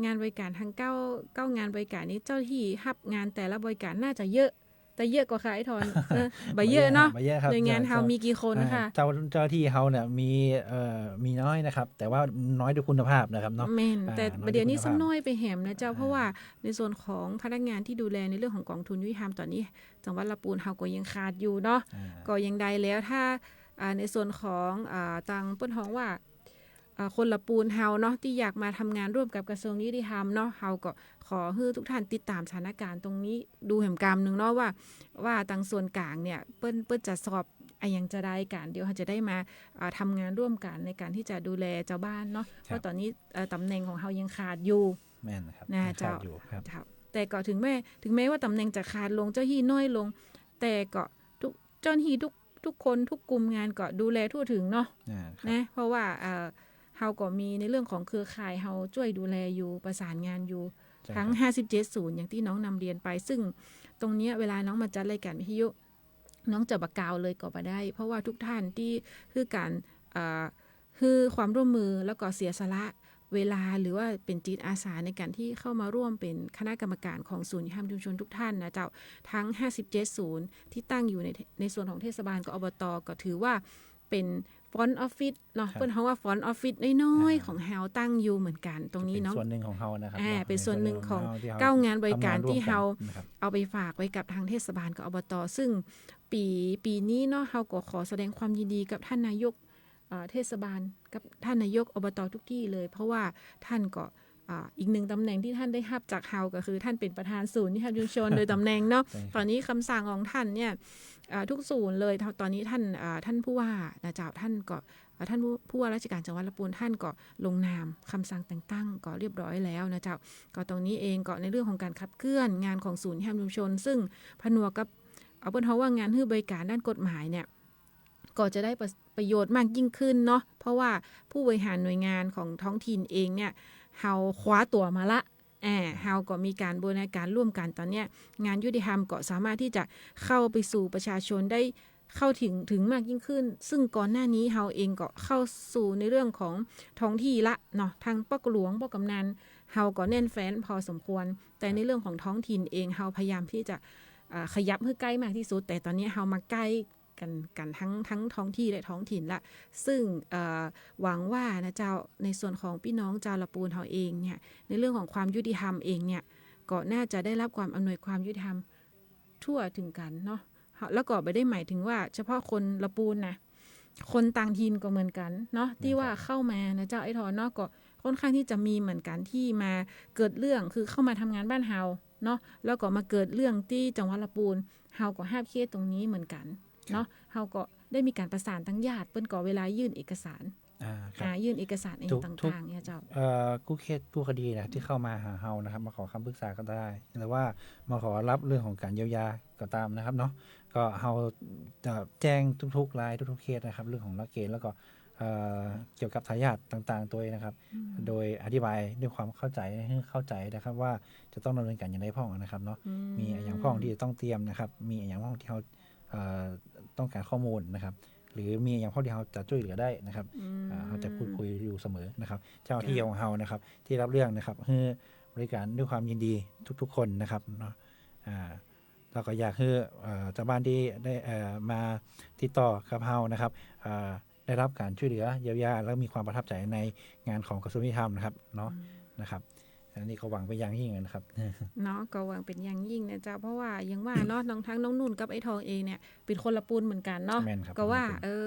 งานบริก๋านตึงเก้า เก้างานบริก๋านนี้ เจ้าหน้าตี้ฮับงานแต่ละบริก๋านน่าจะเยอะ แต่เยอะก่อใค่ ไอ้ทอน เออ บ่เยอะเนาะ บ่เยอะครับ หน่วยงานเฮา ใช่ มีกี่คนคะ อ่า เจ้า เจ้าหน้าตี้เฮาเนี่ยมี เอ่อ มีน้อยนะครับ แต่ว่าน้อยด้วยคุณภาพนะครับเนาะ แม่น อ่า แต่ น้อยด้วยคุณภาพ บ่าเดี่ยวนี้ซ้ำน้อยไปแหมนะเจ้า อ่า เพราะว่าในส่วนของพนักงานตี้ดูแลในเรื่องของก๋องทุนยุติธรรมต๋อนนี้ จังหวัดลำปูนเฮาก็ยังขาดอยู่เนาะ อ่า ก็ยังใดแล้ว ถ้า อ่า ในส่วนของ อ่า ตึงเปิ้นฮ้องว่า อ่า คนลำปูนเฮาเนาะ ตี้อยากมาทำงานร่วมกับกระทรวงยุติธรรมเนาะ เฮาก็ขอหื้อทุกท่านติดต๋ามสถานก๋านตรงนี้ดูแหมกำนึ่งเนาะ ว่า ว่าตึงส่วนก๋างเนี่ย เปิ้น เปิ้นจะสอบอะหยังจาใดกั๋น เดี๋ยวเฮาจะได้มา อ่า ทำงานร่วมกั๋นในก๋านตี้จะดูแลจาวบ้านเนาะ ครับ เพราะต๋อนนี้ เอ่อ ต๋ำแหน่งของเฮายังขาดอยู่ แม่นครับ นะ ยังขาด เจ้า อยู่ครับ เจ้า แต่ก็ถึงแม้ ถึงแม้ว่าต๋ำแหน่งจะขาดลง เจ้าหน้าตี้น้อยลง แต่ก็ทุก เจ้าหน้าตี้ทุก ทุกคนทุกกลุ่มงานก็ดูแลทั่วถึงเนาะ อ่า ครับ นะ เพราะว่า เอ่อ เฮาก็มีในเรื่องของเครือข่าย เฮาจ้วยดูแลอยู่ ประสานงานอยู่ ใช่ครับ ตึงห้าสิบเจ็ดศูนย์ อย่างตี้น้องนำเรียนไป ซึ่งตรงเนี้ยเวลาน้องมาจัดรายก๋านวิทยุ น้องจะบ่ากล่าวเลยก็บ่ได้ เพราะว่าทุกท่านตี้หื้อก๋าน เอ่อ หื้อความร่วมมือ แล้วก็เสียสละเวลา หรือว่าเป๋นจิตอาสาในก๋านตี้เข้ามาร่วมเป๋นคณะกรรมก๋านของศูนย์ยุติธรรมชุมชนทุกท่านนะเจ้า ตึงห้าสิบเจ็ดศูนย์ ตี้ตั้งอยู่ใน ในส่วนของเทศบาลกับ อบต. ก็ถือว่าเป๋น front office เนาะ ครับ เปิ้นฮ้องว่า front office น้อยๆ อ่า ของเฮาตั้งอยู่เหมือนกั๋นตรงนี้เนาะ ก็เป๋นส่วนหนึ่งของเฮานะครับ อ่า เนาะ เป๋นส่วนหนึ่งของ ในส่วนหนึ่งของเฮาตี้เฮา เก้างานบริการ ทำงานร่วมกั๋น ตี้เฮา นะครับ เอาไปฝากไว้กับตางเทศบาลกับ อบต. ซึ่งปี๋ ปี๋นี้เนาะ เฮาก็ขอแสดงความยินดีกับต้านนายก เอ่อ เทศบาล กับต้านนายก อบต. ตุ๊กตี้เลย เพราะว่าต้านก็ อ่า อีกหนึ่งต๋ำแหน่งตี้ต้านได้ฮับจากเฮาก็คือต้านเป๋นประธานศูนย์ยุติธรรมชุมชนโดยต๋ำแหน่งเนาะ ใช่ครับ ต๋อนนี้กำสั่งของต้านเนี่ย อ่า ทุกศูนย์เลย ต๋อนนี้ต้าน อ่า ต้านผู้ว่านะเจ้า ต้านก็ อ่า ต้านผู้ ผู้ว่าราชการจังหวัดละปูน ต้านก็ลงนามกำสั่งแต่งตั้งก็เรียบร้อยแล้วนะเจ้า ก็ตรงนี้เองก็ในเรื่องของก๋านขับเคลื่อนงานของศูนย์ยุติธรรมชุมชน ซึ่งผนวกกับ เอาเปิ้นฮ้องว่างานหื้อบริการด้านกฎหมายเนี่ย ก็จะได้ประ ประโยชน์มากยิ่งขึ้นเนาะ เพราะว่าผู้บริหารหน่วยงานของท้องถิ่นเองเนี่ย เฮาคว้าตั๋วมาละ อ่า เฮาก็มีก๋านบูรณาการร่วมกั๋น ต๋อนเนี้ยงานยุติธรรมก็สามารถตี้จะเข้าไปสู่ประชาชนได้ เข้าถึง ถึงมากยิ่งขึ้น ซึ่งก่อนหน้านี้เฮาเองก็เข้าสู่ในเรื่องของท้องที่ละเนาะ ทางป้อหลวง ป้อกำนัน เฮาก็แน่นแฟ้นพอสมควร แต่ในเรื่องของท้องถิ่นเอง เฮาพยายามตี้จะ อ่า ขยับหื้อใก้มากตี้สุด แต่ต๋อนนี้เฮามาใก้กั๋น กั๋นตึง ตึงท้องที่และท้องถิ่นละ ซึ่ง เอ่อ หวังว่านะเจ้า ในส่วนของปี้น้องจาวละปูนเฮาเองเนี่ย ในเรื่องของความยุติธรรมเองเนี่ย ก็น่าจะได้รับความอำนวยความยุติธรรมทั่วถึงกั๋นเนาะ แล้วก็บ่ได้หมายถึงว่าเฉพาะคนละปูนนะ คนต่างถิ่นก็เหมือนกั๋นเนาะ ตี้ว่าเข้ามานะเจ้าไอ้ทอนเนาะ ก็ค่อนข้างตี้จะมีเหมือนกั๋นตี้มาเกิดเรื่อง คือเข้ามาทำงานบ้านเฮาเนาะ แล้วก็มาเกิดเรื่องตี้จังหวัดละปูน เฮาก็ฮับเคสตรงนี้เหมือนกั๋นเนาะ ครับ เฮาก็ได้มีก๋านประสานตางญาติเปิ้นก็เวลายื่นเอกสาร อ่า ครับ อ่า ยื่นเอกสารเอง ทุก ต่างๆ เนี่ยเจ้า เอ่อ กู้เคสกู้คดีนะ ตี้เข้ามาหาเฮานะครับ มาขอคำปรึกษาก็ได้ หรือว่ามาขอฮับเรื่องของก๋านเยียวยาก็ตามนะครับเนาะ ก็เฮาจะแจ้งทุกๆ ราย ทุกๆ เคสนะครับ เรื่องของหลักเกณฑ์ แล้วก็ เอ่อ เกี่ยวกับทายาทต่างๆ ตวยนะครับ อืม โดยอธิบายด้วยความเข้าใจ๋ หื้อเข้าใจ๋นะครับ ว่าจะต้องดำเนินก๋านอย่างไรพ่องนะครับเนาะ อืม มีอะหยังพ่องตี้จะต้องเตรียมนะครับ มีอะหยังพ่องตี้เฮา เอ่อ ต้องก๋านข้อมูลนะครับ หรือมีอะหยังพ่องตี้เฮาจะจ้วยเหลือได้นะครับ อืม อ่า เฮาจะพูดคุยอยู่เสมอนะครับ เจ้าหน้าตี้ เจ้า ของเฮานะครับ ตี้ฮับเรื่องนะครับ หื้อบริการด้วยความยินดีทุกๆ คนนะครับเนาะ อ่า แล้วก็อยากหื้อ เอ่อ จาวบ้านตี้ได้ เอ่อ มาติดต่อกับเฮานะครับ เอ่อ ได้ฮับก๋านจ้วยเหลือเยียวยา แล้วมีความประทับใจ๋ในงานของกระทรวงยุติธรรมนะครับเนาะ อืม นะครับ อันนี้ก็หวังเป๋นอย่างยิ่งนะครับ เนาะ ก็หวังเป๋นอย่างยิ่งนะเจ้า เพราะว่าอย่างว่าเนาะ น้อง ตึงน้องนุ่นกับไอ้ทองเองเนี่ย เป๋นคนละปูนเหมือนกั๋นเนาะ แม่นครับ ก็ว่า คนละปูน เออ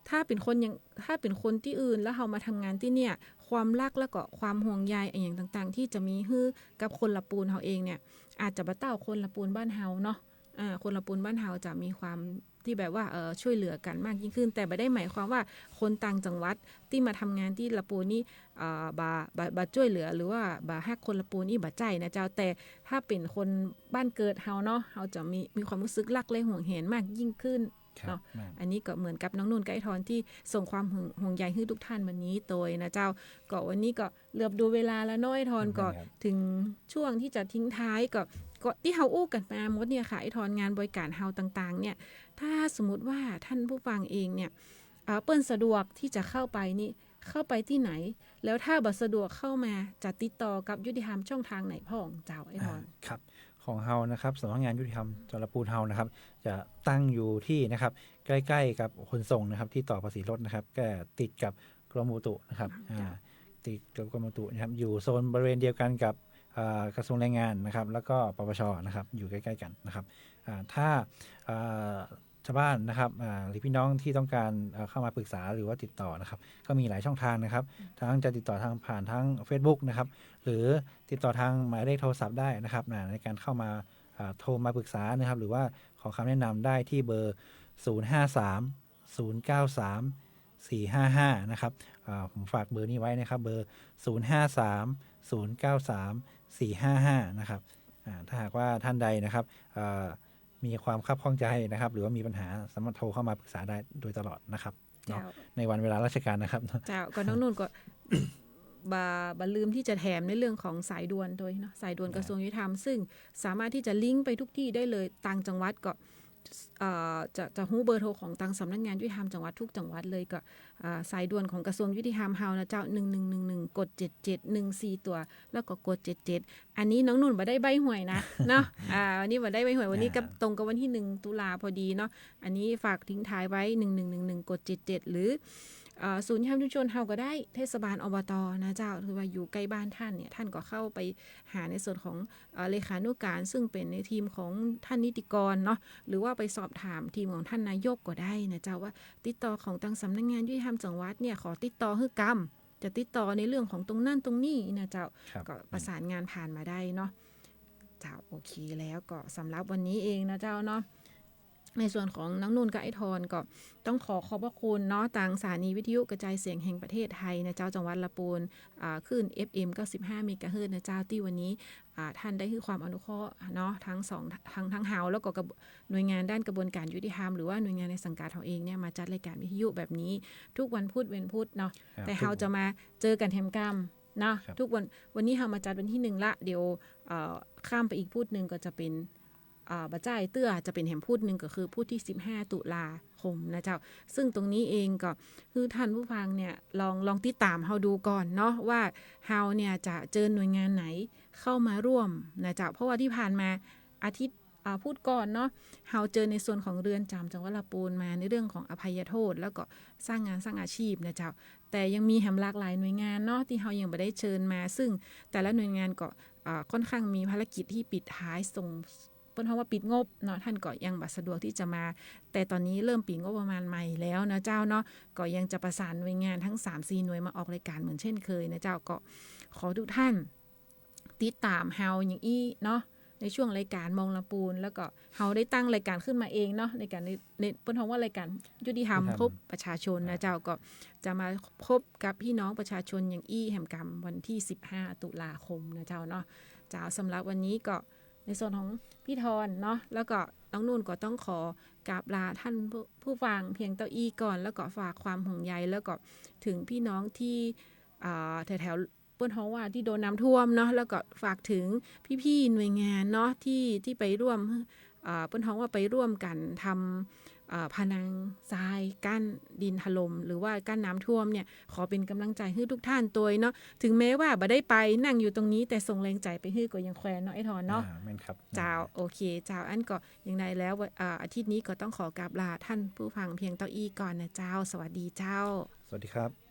ถ้าเป๋นคนอย่าง ถ้าเป๋นคนตี้อื่น แล้วเฮามาทำงานตี้เนี่ย ความฮักแล้วก็ความห่วงใยอะหยังต่างๆ ตี้จะมีหื้อกับคนละปูนเฮาเองเนี่ย อาจจะบ่เต้าคนละปูนบ้านเฮาเนาะ อ่า คนละปูนบ้านเฮาจะมีความตี้แบบว่า เอ่อ จ้วยเหลือกั๋นมากยิ่งขึ้น แต่บ่ได้หมายความว่าคนต่างจังหวัดตี้มาทำงานตี้ละปูนนี่ เอ่อ บ่ บ่ บ่จ้วยเหลือ หรือว่าบ่ฮักคนละปูนนี่บ่ใจ้นะเจ้า แต่ถ้าเป๋นคนบ้านเกิดเฮาเนาะ เฮาจะมี มีความรู้สึกฮักและหวงแหนมากยิ่งขึ้น ครับ เนาะ แม่น อันนี้ก็เหมือนกับน้องนุ่นกับไอ้ทอนตี้ส่งความห่วง ห่วงใยหื้อทุกท่านวันนี้ตวยนะเจ้า ก็วันนี้ก็เหลือบดูเวลาแล้วเนาะไอ้ทอน แม่นครับ ก็ถึงช่วงตี้จะทิ้งท้าย ก็ ก็ตี้เฮาอู้กั๋นมาหมดเนี่ยค่ะ ไอ้ทอน งานบริการเฮาต่างๆ เนี่ย ถ้าสมมุติว่าท่านผู้ฟังเองเนี่ย เอ่อ เปิ้นสะดวกตี้จะเข้าไปนี่ เข้าไปตี้ไหน แล้วถ้าบ่สะดวกเข้ามา จะติดต่อกับยุติธรรมช่องทางไหนพ่องเจ้าไอ้ทอน อ่า ครับ ของเฮานะครับ สำนักงานยุติธรรมจังหวัดละปูนเฮานะครับ จะตั้งอยู่ตี้นะครับ ใกล้ๆ กับขนส่งนะครับ ตี้ต่อภาษีรถนะครับ ก็ติดกับกรมอุตุนะครับ อ่า อ่า ติดกับกรมอุตุนะครับ อยู่โซนบริเวณเดียวกันกับ อ่า กระทรวงแรงงานนะครับ แล้วก็ ปปช นะครับ อยู่ใกล้ๆ กั๋นนะครับ อ่า ถ้า อ่า ชาวบ้านนะครับ อ่า หรือพี่น้องตี้ต้องก๋าน เอ่อ เข้ามาปรึกษาหรือว่าติดต่อนะครับ ก็มีหลายช่องทางนะครับ อืม ทั้งจะติดต่อทาง ผ่านทางเฟซบุ๊กนะครับ หรือติดต่อทางหมายเลขโทรศัพท์ได้นะครับ อ่า ในการเข้ามา อ่า โทรมาปรึกษานะครับ หรือว่าขอคำแนะนำได้ตี้เบอร์ ศูนย์ห้าสาม ศูนย์เก้าสาม สี่ห้าห้า นะครับ อ่า ผมฝากเบอร์นี้ไว้นะครับ เบอร์ ศูนย์ห้าสาม ศูนย์เก้าสาม สี่ห้าห้า นะครับ อ่า ถ้าหากว่าท่านใดนะครับ เอ่อ มีความคับข้องใจ๋นะครับ หรือว่ามีปัญหา สามารถโทรเข้ามาปรึกษาได้โดยตลอดนะครับ เนาะ เจ้า ในวันเวลาราชการนะครับ เจ้า ก็น้องนุ่นก็ บ่ บ่ลืมตี้จะแถมในเรื่องของสายด่วนตวยเนาะ สายด่วน อ่า กระทรวงยุติธรรม ซึ่งสามารถตี้จะลิงก์ไปทุกตี้ได้เลย ต่างจังหวัดก็ เอ่อ จะ จะฮู้เบอร์โทรของตางสำนักงานยุติธรรมจังหวัดทุกจังหวัดเลย ก็ เอ่อ สายด่วนของกระทรวงยุติธรรมเฮานะเจ้า หนึ่งหนึ่งหนึ่งหนึ่ง กดเจ็ดเจ็ด หนึ่งสี่ตั๋ว แล้วก็กดเจ็ดเจ็ด อันนี้น้องนุ่นบ่ได้ใบ้หวยนะ เนาะ อ่า วันนี้บ่ได้ใบ้หวย วันนี้ก็ อ่า ตรงกับวันที่หนึ่งตุลาพอดีเนาะ อันนี้ฝากทิ้งท้ายไว้ หนึ่งหนึ่งหนึ่งหนึ่ง กดเจ็ดเจ็ด หรือ เอ่อ ศูนย์ยุติธรรมชุมชนเฮาก็ได้ เทศบาล อบต นะเจ้า คือว่าอยู่ใกล้บ้านท่านเนี่ย ท่านก็เข้าไปหาในส่วนของ เอ่อ เลขานุการ ซึ่งเป๋นในทีมของท่านนิติกรเนาะ หรือว่าไปสอบถามทีมของท่านนายกก็ได้นะเจ้า ว่าติดต่อของตางสำนักงานยุติธรรมจังหวัดเนี่ย ขอติดต่อหื้อกำ จะติดต่อในเรื่องของตรงนั้นตรงนี้นะเจ้า ครับ ก็ประสานงานผ่านมาได้เนาะ เจ้า โอเค แล้วก็สำหรับวันนี้เองนะเจ้าเนาะ ในส่วนของน้องนุ่นกับไอ้ทอนก็ต้องขอขอบพระคุณเนาะ ตางสถานีวิทยุกระจายเสียงแห่งประเทศไทยนะเจ้า จังหวัดละปูน อ่า คลื่น เอฟเอ็ม เก้าสิบห้า เมกะเฮิรตซ์นะเจ้า ตี้วันนี้ อ่า ท่านได้หื้อความอนุเคราะห์เนาะ ตึงสอง ตึง ตึงเฮา แล้วก็กระบ- หน่วยงานด้านกระบวนการยุติธรรม หรือว่าหน่วยงานในสังกัดเฮาเองเนี่ย มาจัดรายการวิทยุแบบนี้ทุกวันพุธ เว็นพุธเนาะ ครับ แต่เฮาจะมาเจอกั๋นแหมกำเนาะ ครับ ทุกวัน วันนี้เฮามาจัดวันที่หนึ่งละ เดี๋ยว เอ่อ ข้ามไปอีกพุธนึ่งก็จะเป๋น อ่า บ่าจ้ายเตื้อ จะเป๋นแหมพุธนึ่ง ก็คือพุธตี้สิบห้าตุลาคมนะเจ้า ซึ่งตรงนี้เองก็หื้อท่านผู้ฟังเนี่ย ลอง ลองติดต๋ามเฮาดูก่อนเนาะ ว่าเฮาเนี่ยจะเจิญหน่วยงานไหนเข้ามาร่วมนะเจ้า เพราะว่าตี้ผ่านมาอาทิตย์ อ่า พุธก่อนเนาะ เฮาเจิญในส่วนของเรือนจ๋ำจังหวัดละปูนมาในเรื่องของอภัยโทษ แล้วก็สร้างงานสร้างอาชีพนะเจ้า แต่ยังมีแหมหลากหลายหน่วยงานเนาะ ตี้เฮายังบ่ได้เจิญมา ซึ่งแต่ละหน่วยงานก็ อ่า ค่อนข้างมีภารกิจตี้ปิดท้ายส่ง เปิ้นฮ้องว่าปิดงบเนาะ ท่านก็ยังบ่สะดวกตี้จะมา แต่ต๋อนนี้เริ่มปี๋งบประมาณใหม่แล้วนะเจ้าเนาะ ก็ยังจะประสานหน่วยงานตึงสามสี่หน่วยมาออกรายการเหมือนเช่นเคยนะเจ้า ก็ขอทุกท่านติดต๋ามเฮาอย่างอี้เนาะ ในช่วงรายการมองละปูน แล้วก็เฮาได้ตั้งรายการขึ้นมาเองเนาะ รายการใน ใน เปิ้นฮ้องว่ารายการยุติธรรม ยุติธรรม พบประชาชนนะเจ้า ครับ ก็จะมาพบกับพี่น้องประชาชนอย่างอี้แหมกำวันที่สิบห้าตุลาคมนะเจ้าเนาะ เจ้า สำหรับวันนี้ก็ ในส่วนของพี่ทอนเนาะ แล้วก็น้องนุ่นก็ต้องขอกราบลาท่านผู้ ผู้ฟังเพียงเต้าอี้ก่อน แล้วก็ฝากความห่วงใย แล้วก็ถึงพี่น้องตี้ อ่า แถวๆ เปิ้นฮ้องว่าตี้โดนน้ำท่วมเนาะ แล้วก็ฝากถึงพี่ๆ หน่วยงานเนาะ ตี้ ตี้ไปร่วม อ่า เปิ้นฮ้องว่าไปร่วมกั๋นทำ อ่า ผนังทรายกั้นดินถล่ม หรือว่ากั้นน้ำท่วมเนี่ย ขอเป๋นก๋ำลังใจ๋หื้อทุกท่านตวยเนาะ ถึงแม้ว่าบ่ได้ไปนั่งอยู่ตรงนี้ แต่ส่งแรงใจ๋ไปหื้อก็ยังแควนเนาะ ไอ้ทอนเนาะ อ่า แม่นครับ เจ้า อ่า โอเค เจ้า อันก็อย่างใดแล้ว อ่า อาทิตย์นี้ก็ต้องขอกราบลาท่านผู้ฟังเพียงเต้าอี้ก่อนนะเจ้า สวัสดีเจ้า สวัสดีครับ